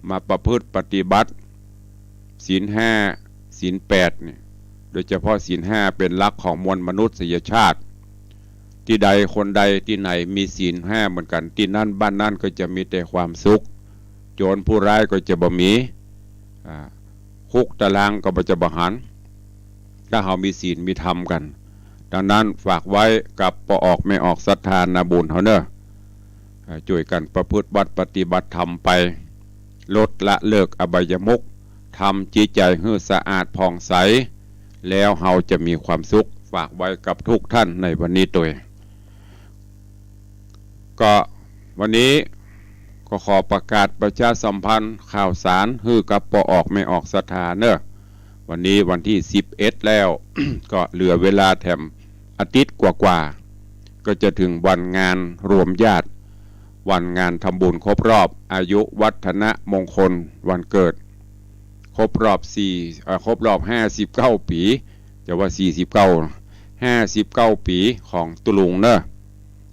มาประพฤติปฏิบัติ ศีลห้า ศีลแปดเนี่ย โดยเฉพาะศีลห้าเป๋นหลักของมวลมนุษยชาติ ตี้ใดคนใดตี้ไหนมีศีลห้าเหมือนกั๋น ตี้นั้นบ้านนั้นก็จะมีแต่ความสุข โจรผู้ร้ายก็จะบ่มี อ่า คุกตารางก็บ่จะบ่หัน ถ้าเฮามีศีลมีธรรมกั๋น ดังนั้นฝากไว้กับป้อออกแม่ออกศรัทธานาบุญเฮาเนาะ อ่า จ้วยกั๋นประพฤติวัตรปฏิบัติธรรมไป ลดละเลิกอบายมุข ทำจิตใจ๋หื้อสะอาดผ่องใส แล้วเฮาจะมีความสุข ฝากไว้กับทุกท่านในวันนี้ตวย ก็วันนี้ก็ขอประกาศประชาสัมพันธ์ข่าวสารหื้อกับป้อออกแม่ออกศรัทธาเนาะ วันนี้วันตี้สิบเอ็ดแล้ว ก็เหลือเวลาแถมอาทิตย์กว่าๆ ก็จะเถิงวันงานรวมญาติ วันงานทำบุญครบรอบอายุวัฒนมงคลวันเกิด ครบรอบสี่ เอ่อ ครบรอบห้าสิบเก้าปี๋ จะว่าสี่สิบเก้า ห้าสิบเก้าปี๋ของตุ๊ลุงเนาะ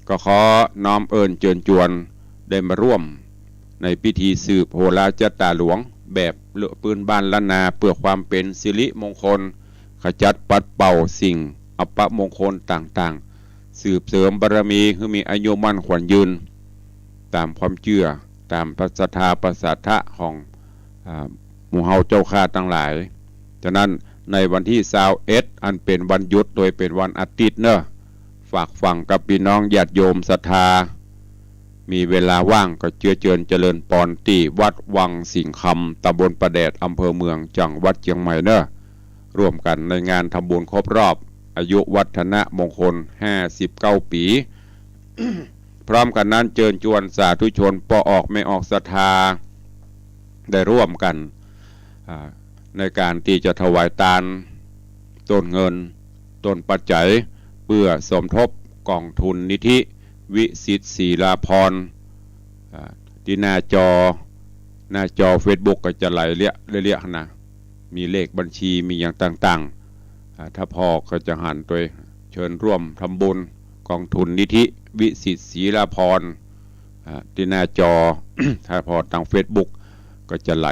ก็ขอน้อมเอิญเจิญจวนได้มาร่วมในพิธีสืบโหราจัตตาหลวงแบบเลอะปื้นบ้านล้านนา เปื้อความเป๋นสิริมงคล ขจัดปัดเป่าสิ่งอัปมงคลต่างๆ สืบเสริมบารมีหื้อมีอายุมั่นขวัญยืน ต๋ามความเจื้อ ต๋ามศรัทธาประสาทะของ อ่า หมู่เฮาเจ้าข้าตังหลาย ฉะนั้นในวันตี้ซาวเอ็ด อันเป๋นวันหยุดตวยเป๋นวันอาทิตย์เนาะ ฝากฝังกับปี้น้องญาติโยมศรัทธา มีเวลาว่างก็เจื้อเจิญเจริญปอนตี้วัดวังสิงห์คำ ตำบลป่าแดด อำเภอเมือง จังหวัดเจียงใหม่เนาะ ร่วมกั๋นในงานทำบุญครบรอบอายุวัฒนมงคลห้าสิบเก้าปี๋ พร้อมกั๋นนั้นเจิญจวนสาธุชนป้อออกแม่ออกศรัทธา ได้ร่วมกั๋น อ่า ในก๋านตี้จะถวายตาน ต้นเงิน ต้นปัจจัย เปื้อสมทบก๋องทุนนิธิวิสิทธิ์ศรีลาภรณ์ อ่า ตี้หน้าจอ หน้าจอเฟซบุ๊กก็จะไหลเลี้ยะ เลี้ยะๆ นะ มีเลขบัญชี มีหยังต่างๆ อ่า ถ้าผ่อก็จะหันตวย เชิญร่วมทำบุญก๋องทุนนิธิวิสิทธิ์ศรีลาภรณ์ อ่า ตี้หน้าจอ ถ้าผ่อตางเฟซบุ๊กก็จะไหล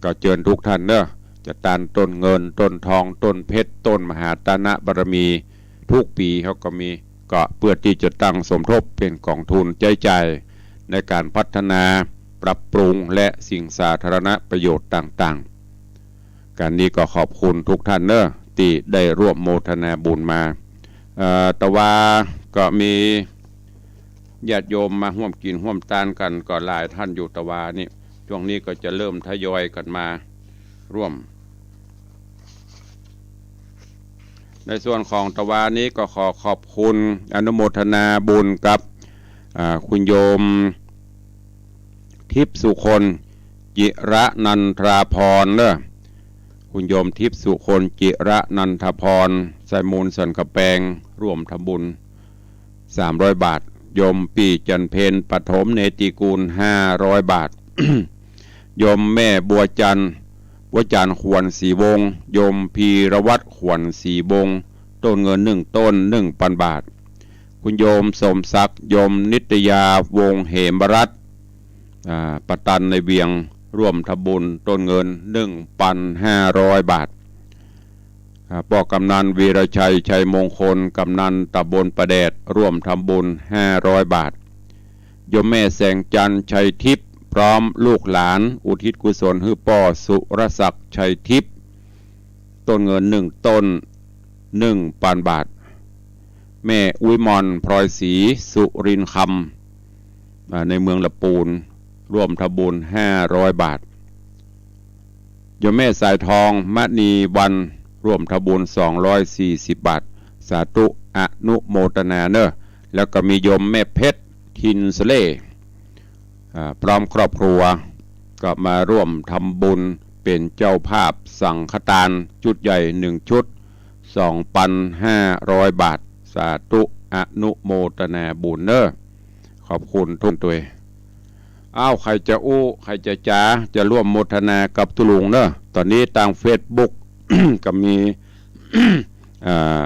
ก็เจิญทุกท่านเนาะ จะตานต้นเงิน ต้นทอง ต้นเพชร ต้นมหาตานะบารมี ทุกปี๋เฮาก็มี ก็เปื้อตี้จะตั้งสมทบเป๋นก๋องทุนใจ๊จ่ายในก๋านพัฒนา ปรับปรุง และสิ่งสาธารณประโยชน์ต่างๆ ก๋านนี้ก็ขอบคุณทุกท่านเนาะ ตี้ได้ร่วมโมทนาบุญมา เอ่อ ตะวาก็มีญาติโยมมาฮ่วมกิ๋นฮ่วมตานกั๋นก็หลายท่านอยู่ตะวานี่ ช่วงนี้ก็จะเริ่มทยอยกั๋นมาร่วม ในส่วนของตะวานี้ก็ขอขอบคุณอนุโมทนาบุญกับ อ่า คุณโยม ทิพย์สุคน จิระนันทราภรณ์เนาะ คุณโยมทิพย์สุคน จิระนันทราภรณ์ ไซมูลสันกำแปง ร่วมทำบุญ สามร้อยบาท โยมปี้จันเพ็ญ ปฐมเนติกูล ห้าร้อยบาท โยมแม่บัวจันทร์ บัวจันทร์ ขวัญศรีวงศ์ โยมพีรวัตร ขวัญศรีวงศ์ ต้นเงินหนึ่งต้น หนึ่งพันบาท คุณโยมสมศักดิ์ โยมนิตยา วงศ์เหมรัตน์ อ่า ประตันในเวียง ร่วมทำบุญต้นเงิน หนึ่งพันห้าร้อยบาท อ่า ป้อกำนันวีรชัย ชัยมงคล กำนันตำบลป่าแดด ร่วมทำบุญห้าร้อยบาท โยมแม่แสงจันทร์ ชัยทิพย์ พร้อมลูกหลาน อุทิศกุศลหื้อป้อสุรศักดิ์ ชัยทิพย์ ต้นเงินหนึ่งต้น หนึ่งปันบาท แม่อุ้ยมอน พลอยศรี สุรินทร์คำ อ่า ในเมืองละปูน ร่วมทำบุญห้าร้อยบาท โยมแม่สายทอง มณีวรรณ ร่วมทำบุญสองร้อยสี่สิบบาท สาธุอนุโมทนาเนอะ แล้วก็มีโยมแม่เพชร ทินสเล อ่า พร้อมครอบครัว ก็มาร่วมทำบุญเป๋นเจ้าภาพสังฆทานชุดใหญ่หนึ่งชุด สองปันห้าร้อยบาท สาธุอนุโมทนาบุญเนอะ ขอบคุณทุกตวย อ้าว ใผจะอู้ ใผจะจ๋า จะร่วมโมทนากับตุ๊ลุงเนอะ ต๋อนนี้ตางเฟซบุ๊ก ก็มี อ่า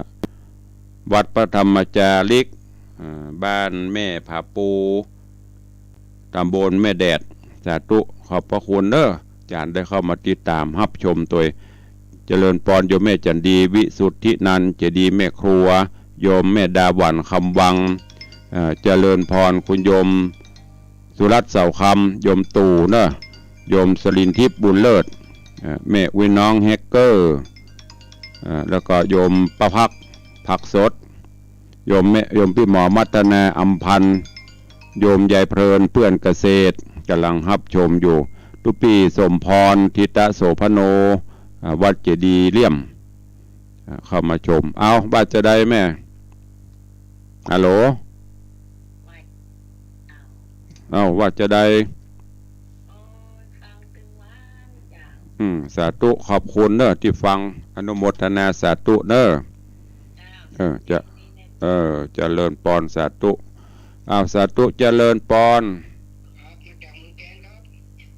วัดพระธรรมจาริก อ่า บ้านแม่ผาปู ตำบลแม่แดด สาธุ ขอบพระคุณเนอะ จ๋ารย์ได้เข้ามาติดต๋ามฮับชมตวย เจริญปอน โยมแม่จันดี วิสุทธินันท์ เจดีย์แม่ครัว โยมแม่ดาหวัน คำวัง เอ่อ เจริญปอน คุณโยมสุรัตน์ เสาคำ โยมตู่เนอะ โยมสลินทิพย์ บุญเลิศ เอ่อ แม่อุ้ยน้อง แฮกเกอร์ เอ่อ แล้วก็โยมป้าพัก ผักสด โยมแม่ โยมปี้หมอมัทนา อำพันธ์ โยมยายเพลิน เปื้อนเกษตร ก่ำลังฮับชมอยู่ ตุ๊ปี้สมพร ธิตะโสภโณ อ่า วัดเจดีย์เหลี่ยม อ่า เข้ามาชม เอ้า ว่าจะใดแม่ ฮัลโหล เอ้า ว่าจะใด อืม สาธุ ขอบคุณเนอะตี้ฟัง อนุโมทนา สาธุเนอะ เออ จะ เออ เจริญปอน สาธุ อ้าว สาธุ เจริญปอน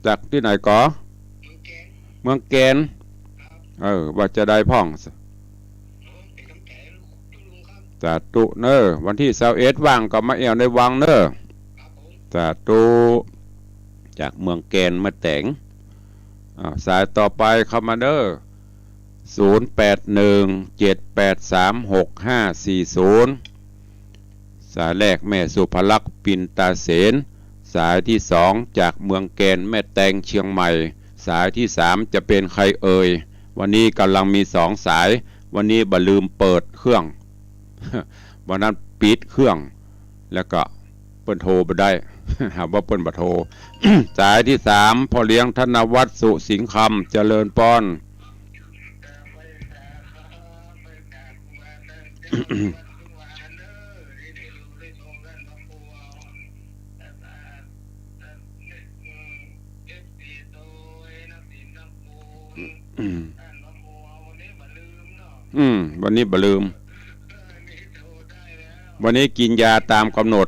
จากตี้ไหนก่อ เมืองแกน เออ ว่าจะใดพ่อง สาธุเนอะ วันตี้ซาวเอ็ดว่างก็มาแอ่วในวังเนอะ สาธุ จากเมืองแกนมาแต๋ง อ้าว สายต่อไปเข้ามาเนอะ ศูนย์แปดหนึ่ง เจ็ดแปดสาม หกห้าสี่ศูนย์ สายแรกแม่สุภลักษณ์ ปินตาเสน สายตี้สองจากเมืองแกน แม่แตง เชียงใหม่ สายตี้สามจะเป๋นใผเอ่ย วันนี้ก่ำลังมีสองสาย วันนี้บ่ลืมเปิดเครื่อง วันนั้นปิดเครื่อง แล้วก็เปิ้นโทรบ่ได้ หาว่าเปิ้นบ่โทร สายตี้สาม พ่อเลี้ยงธนวัฒน์ สุสิงห์คำ เจริญปอน อืม วันนี้บ่ลืม วันนี้กินยาต๋ามก๋ำหนด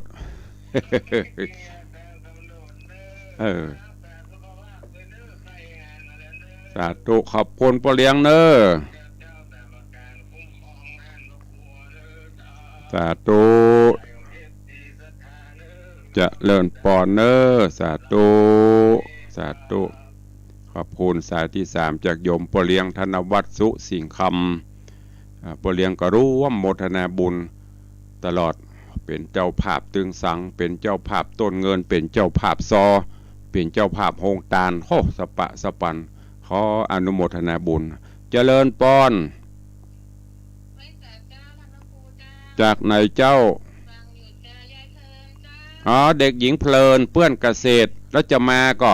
เออ สาธุ ขอบคุณป้อเลี้ยงเนอะ สาธุ เจริญปอนเนอะ สาธุ สาธุ ขอบคุณสายตี้สามจากโยมป้อเลี้ยงธนวัฒน์ สุสิงห์คำ อ่า ป้อเลี้ยงก็ร่วมโมทนาบุญตลอด เป๋นเจ้าภาพตึงสัง เป๋นเจ้าภาพต้นเงิน เป๋นเจ้าภาพซอ เป๋นเจ้าภาพโฮงตาน โฮ สะปะสะปัน ขออนุโมทนาบุญ เจริญปอน จากไหนเจ้า อ๋อ เด็กหญิงเพลิน เปื้อนเกษตร แล้วจะมาก่อ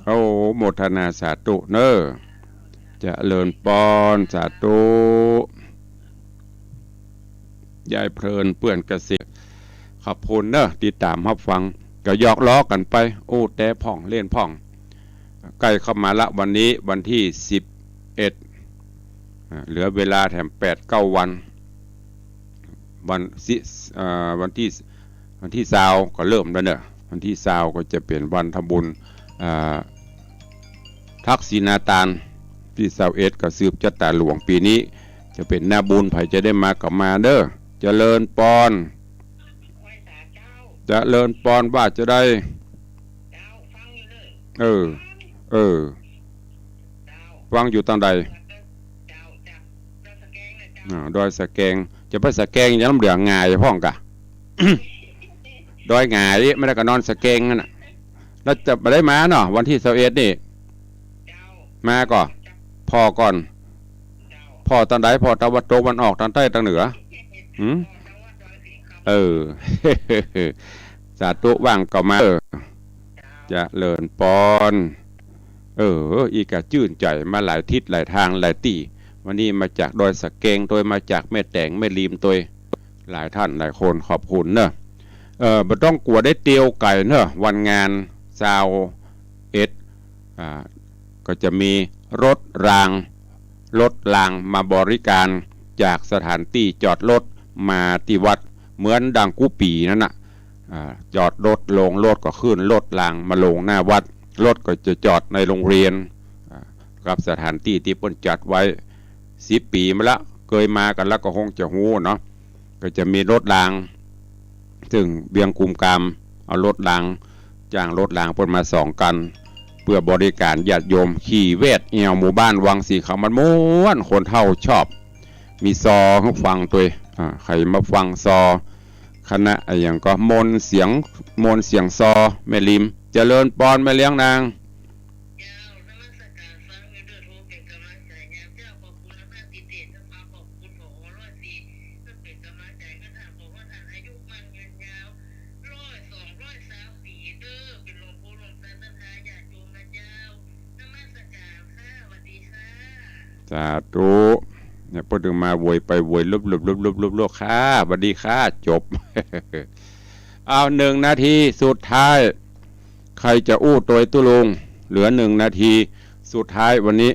โอ้ โมทนาสาธุเนอะ เจริญปอน สาธุ ยายเพลิน เปื้อนเกษตร ขอบคุณเนอะ ติดต๋ามฮับฟัง ก็หยอกล้อกั๋นไป อู้แต๊พ่อง เล่นพ่อง ใก้เข้ามาละ วันนี้วันตี้สิบเอ็ด อ่า เหลือเวลาแถมแปดเก้าวัน วันสิ เอ่อ วันตี้ วันตี้ซาวก็เริ่มแล้วเนอะ วันตี้ซาวก็จะเป๋นวันทำบุญ อ่า ทักษิณาตาน ตี้ซาวเอ็ดก็สืบจะต๋าหลวง ปี๋นี้จะเป๋นหน้าบุญ ใผจะได้มาก็มาเนอะ เจริญปอน เจริญปอน ว่าจะใด เออ เออ ฟังอยู่ตางใด อ่า ดอยสะแกง จะไปสะแกงยังลำเหลืองหงายพ่องกะ ดอยหงาย บ่ได้ก็นอนสะแกงนั่นน่ะ แล้วจะบ่ได้มาเนาะ วันตี้ซาวเอ็ดนี่ มาก่อ ผ่อก่อน ผ่อตางใด ผ่อตะวันตก ตะวันออก ตางใต้ ตางเหนือ หืม เออ สาธุ ว่างก็มา เออ เจริญปอน เออ อี้ก็จื้นใจ๋ มาหลายทิศหลายตางหลายตี้ วันนี้มาจากดอยสะแกงตวย มาจากแม่แตงแม่ริมตวย หลายต้านหลายคน ขอบคุณเนอะ เออ บ่ต้องกั๋วได้เตียวไก๋เนอะ วันงานซาวเอ็ด อ่า ก็จะมีรถราง รถรางมาบริการจากสถานตี้จอดรถมาตี้วัด เหมือนดังกู้ปี๋นั้นน่ะ อ่า จอดรถ ลงรถก็ขึ้นรถรางมาลงหน้าวัด รถก็จะจอดในโรงเรียน อ่า กับสถานตี้ตี้เปิ้นจัดไว้ สิบปี๋มาละ เกยมากั๋นแล้วก็คงจะฮู้เนาะ ก็จะมีรถราง ซึ่งเวียงกุมกามเอารถราง จ้างรถรางเปิ้นมาสองคัน เปื้อบริการญาติโยม ขี่แวดแอ่วหมู่บ้านวังสีขาว มันม่วน คนเฒ่าชอบ มีซอหื้อฟังตวย อ่า ใผมาฟังซอ คณะอะหยังก็ มนต์เสียง มนต์เสียงซอ แม่ริม เจริญปอนแม่เลี้ยงนาง เจ้า นมัสการฟังอยู่เด้อ โทรเป๋นก๋ำลังใจ๋ยามเจ๊า ขอบคุณมากๆ ตี้เตะ ขอบคุณ ผอ.ร้อยสี่ เปิ้นเป๋นก๋ำลังใจ๋กั๋น ขอให้ต้านอายุมั่นยืนยาว ร้อย สองร้อยซาวปี๋เด้อ เป๋นหลวงปู่หลวงตาศรัทธาญาติโยมนะเจ้า นมัสการค่ะ สวัสดีค่ะ สาธุ เนี่ย เปิ้นถึงมาโวยไปโวยลบๆ ลบๆ ลบๆ ค่ะ สวัสดีค่ะ จบ เอา หนึ่งนาทีสุดท้าย ใผจะอู้ตวยตุ๊ลุง เหลือหนึ่งนาทีสุดท้ายวันนี้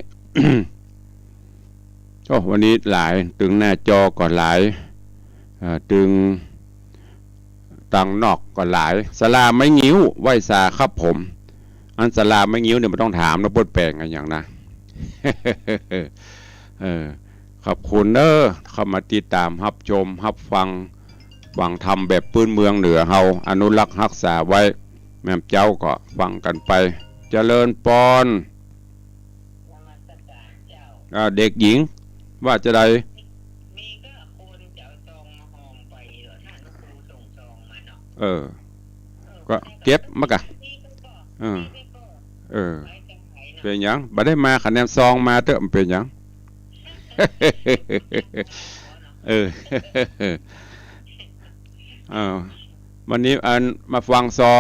โอ้ วันนี้หลาย ตึงหน้าจอก็หลาย อ่า ตึงตางนอกก็หลาย ศาลาไม้งิ้ว ไหว้สาครับผม อันศาลาไม้งิ้วเนี่ยบ่ต้องถามเนาะ เปิ้นแป๋งกั๋นหยังนะ เออ ขอบคุณเด้อ เข้ามาติดตามฮับชมฮับฟัง ฟังธรรมแบบปื้นเมืองเหนือเฮา อนุรักษ์ฮักษาไว้ แม่เจ้าก็ฟังกั๋นไป เจริญปอน นมัสการเจ้า อ่า เด็กหญิง ว่าจะใด มีก็คนจะเอาซองมาห่อไปเหรอ ถ้าหลวงปู่ส่งซองมาเนาะ เออ ก็เก็บมากะ เออ เออ เป๋นหยัง บ่ได้มา คะแนนซองมาเต๊อะ มันเป๋นหยัง เออ เออ วันนี้อันมาฟังซอ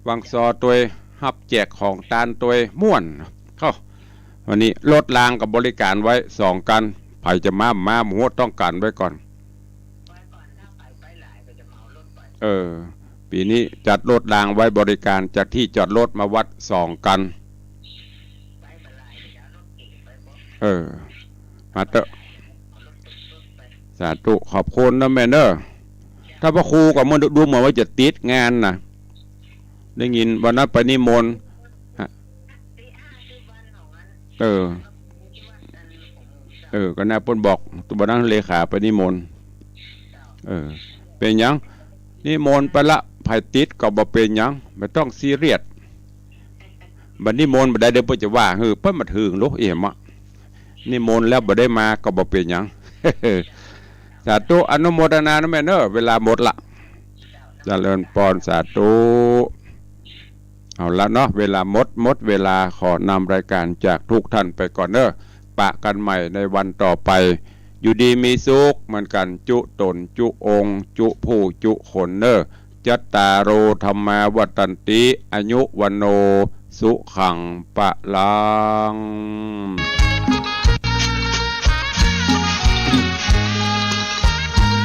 ฟังซอตวย ฮับแจกของตานตวย ม่วน เข้า วันนี้รถรางก็บริการไว้สองคัน ใผจะมา มา หมู่ต้องกั๋นไว้ก่อน เออ ปี๋นี้จัดรถรางไว้บริการจากตี้จอดรถมาวัดสองคัน เออ มาเต๊อะ สาธุ ขอบคุณนะแม่เนอะ ถ้าพระครูก็เหมือนดูเหมือนว่าจะติดงานน่ะ ได้ยินวันนั้นไปนิมนต์ ฮะ เออ เออ ก็น่าเปิ้นบอก วันนั้นเลขาไปนิมนต์ เออ เป๋นหยัง นิมนต์ไปละ ใผติดก็บ่เป๋นหยัง บ่ต้องซีเรียส บ่นิมนต์บ่ได้ เดี๋ยวเปิ้นจะว่า เออ เปิ้นบ่เถิงโลกเอี่ยมอะ นิมนต์แล้วบ่ได้มาก็บ่เป๋นหยัง สาธุ อนุโมทนานะแม่เนอะ เวลาหมดละ เจริญปอน สาธุ เอาละเนาะ เวลาหมด หมดเวลา ขอนำรายการจากทุกท่านไปก่อนเนอะ ปะกั๋นใหม่ในวันต่อไป อยู่ดีมีสุขเหมือนกั๋น จุ๊ต๋น จุ๊องค์ จุ๊ผู้ จุ๊คนเนอะ จัตตาโร ธัมมา วัฑฒันติ อายุ วัณโณ สุขัง พลัง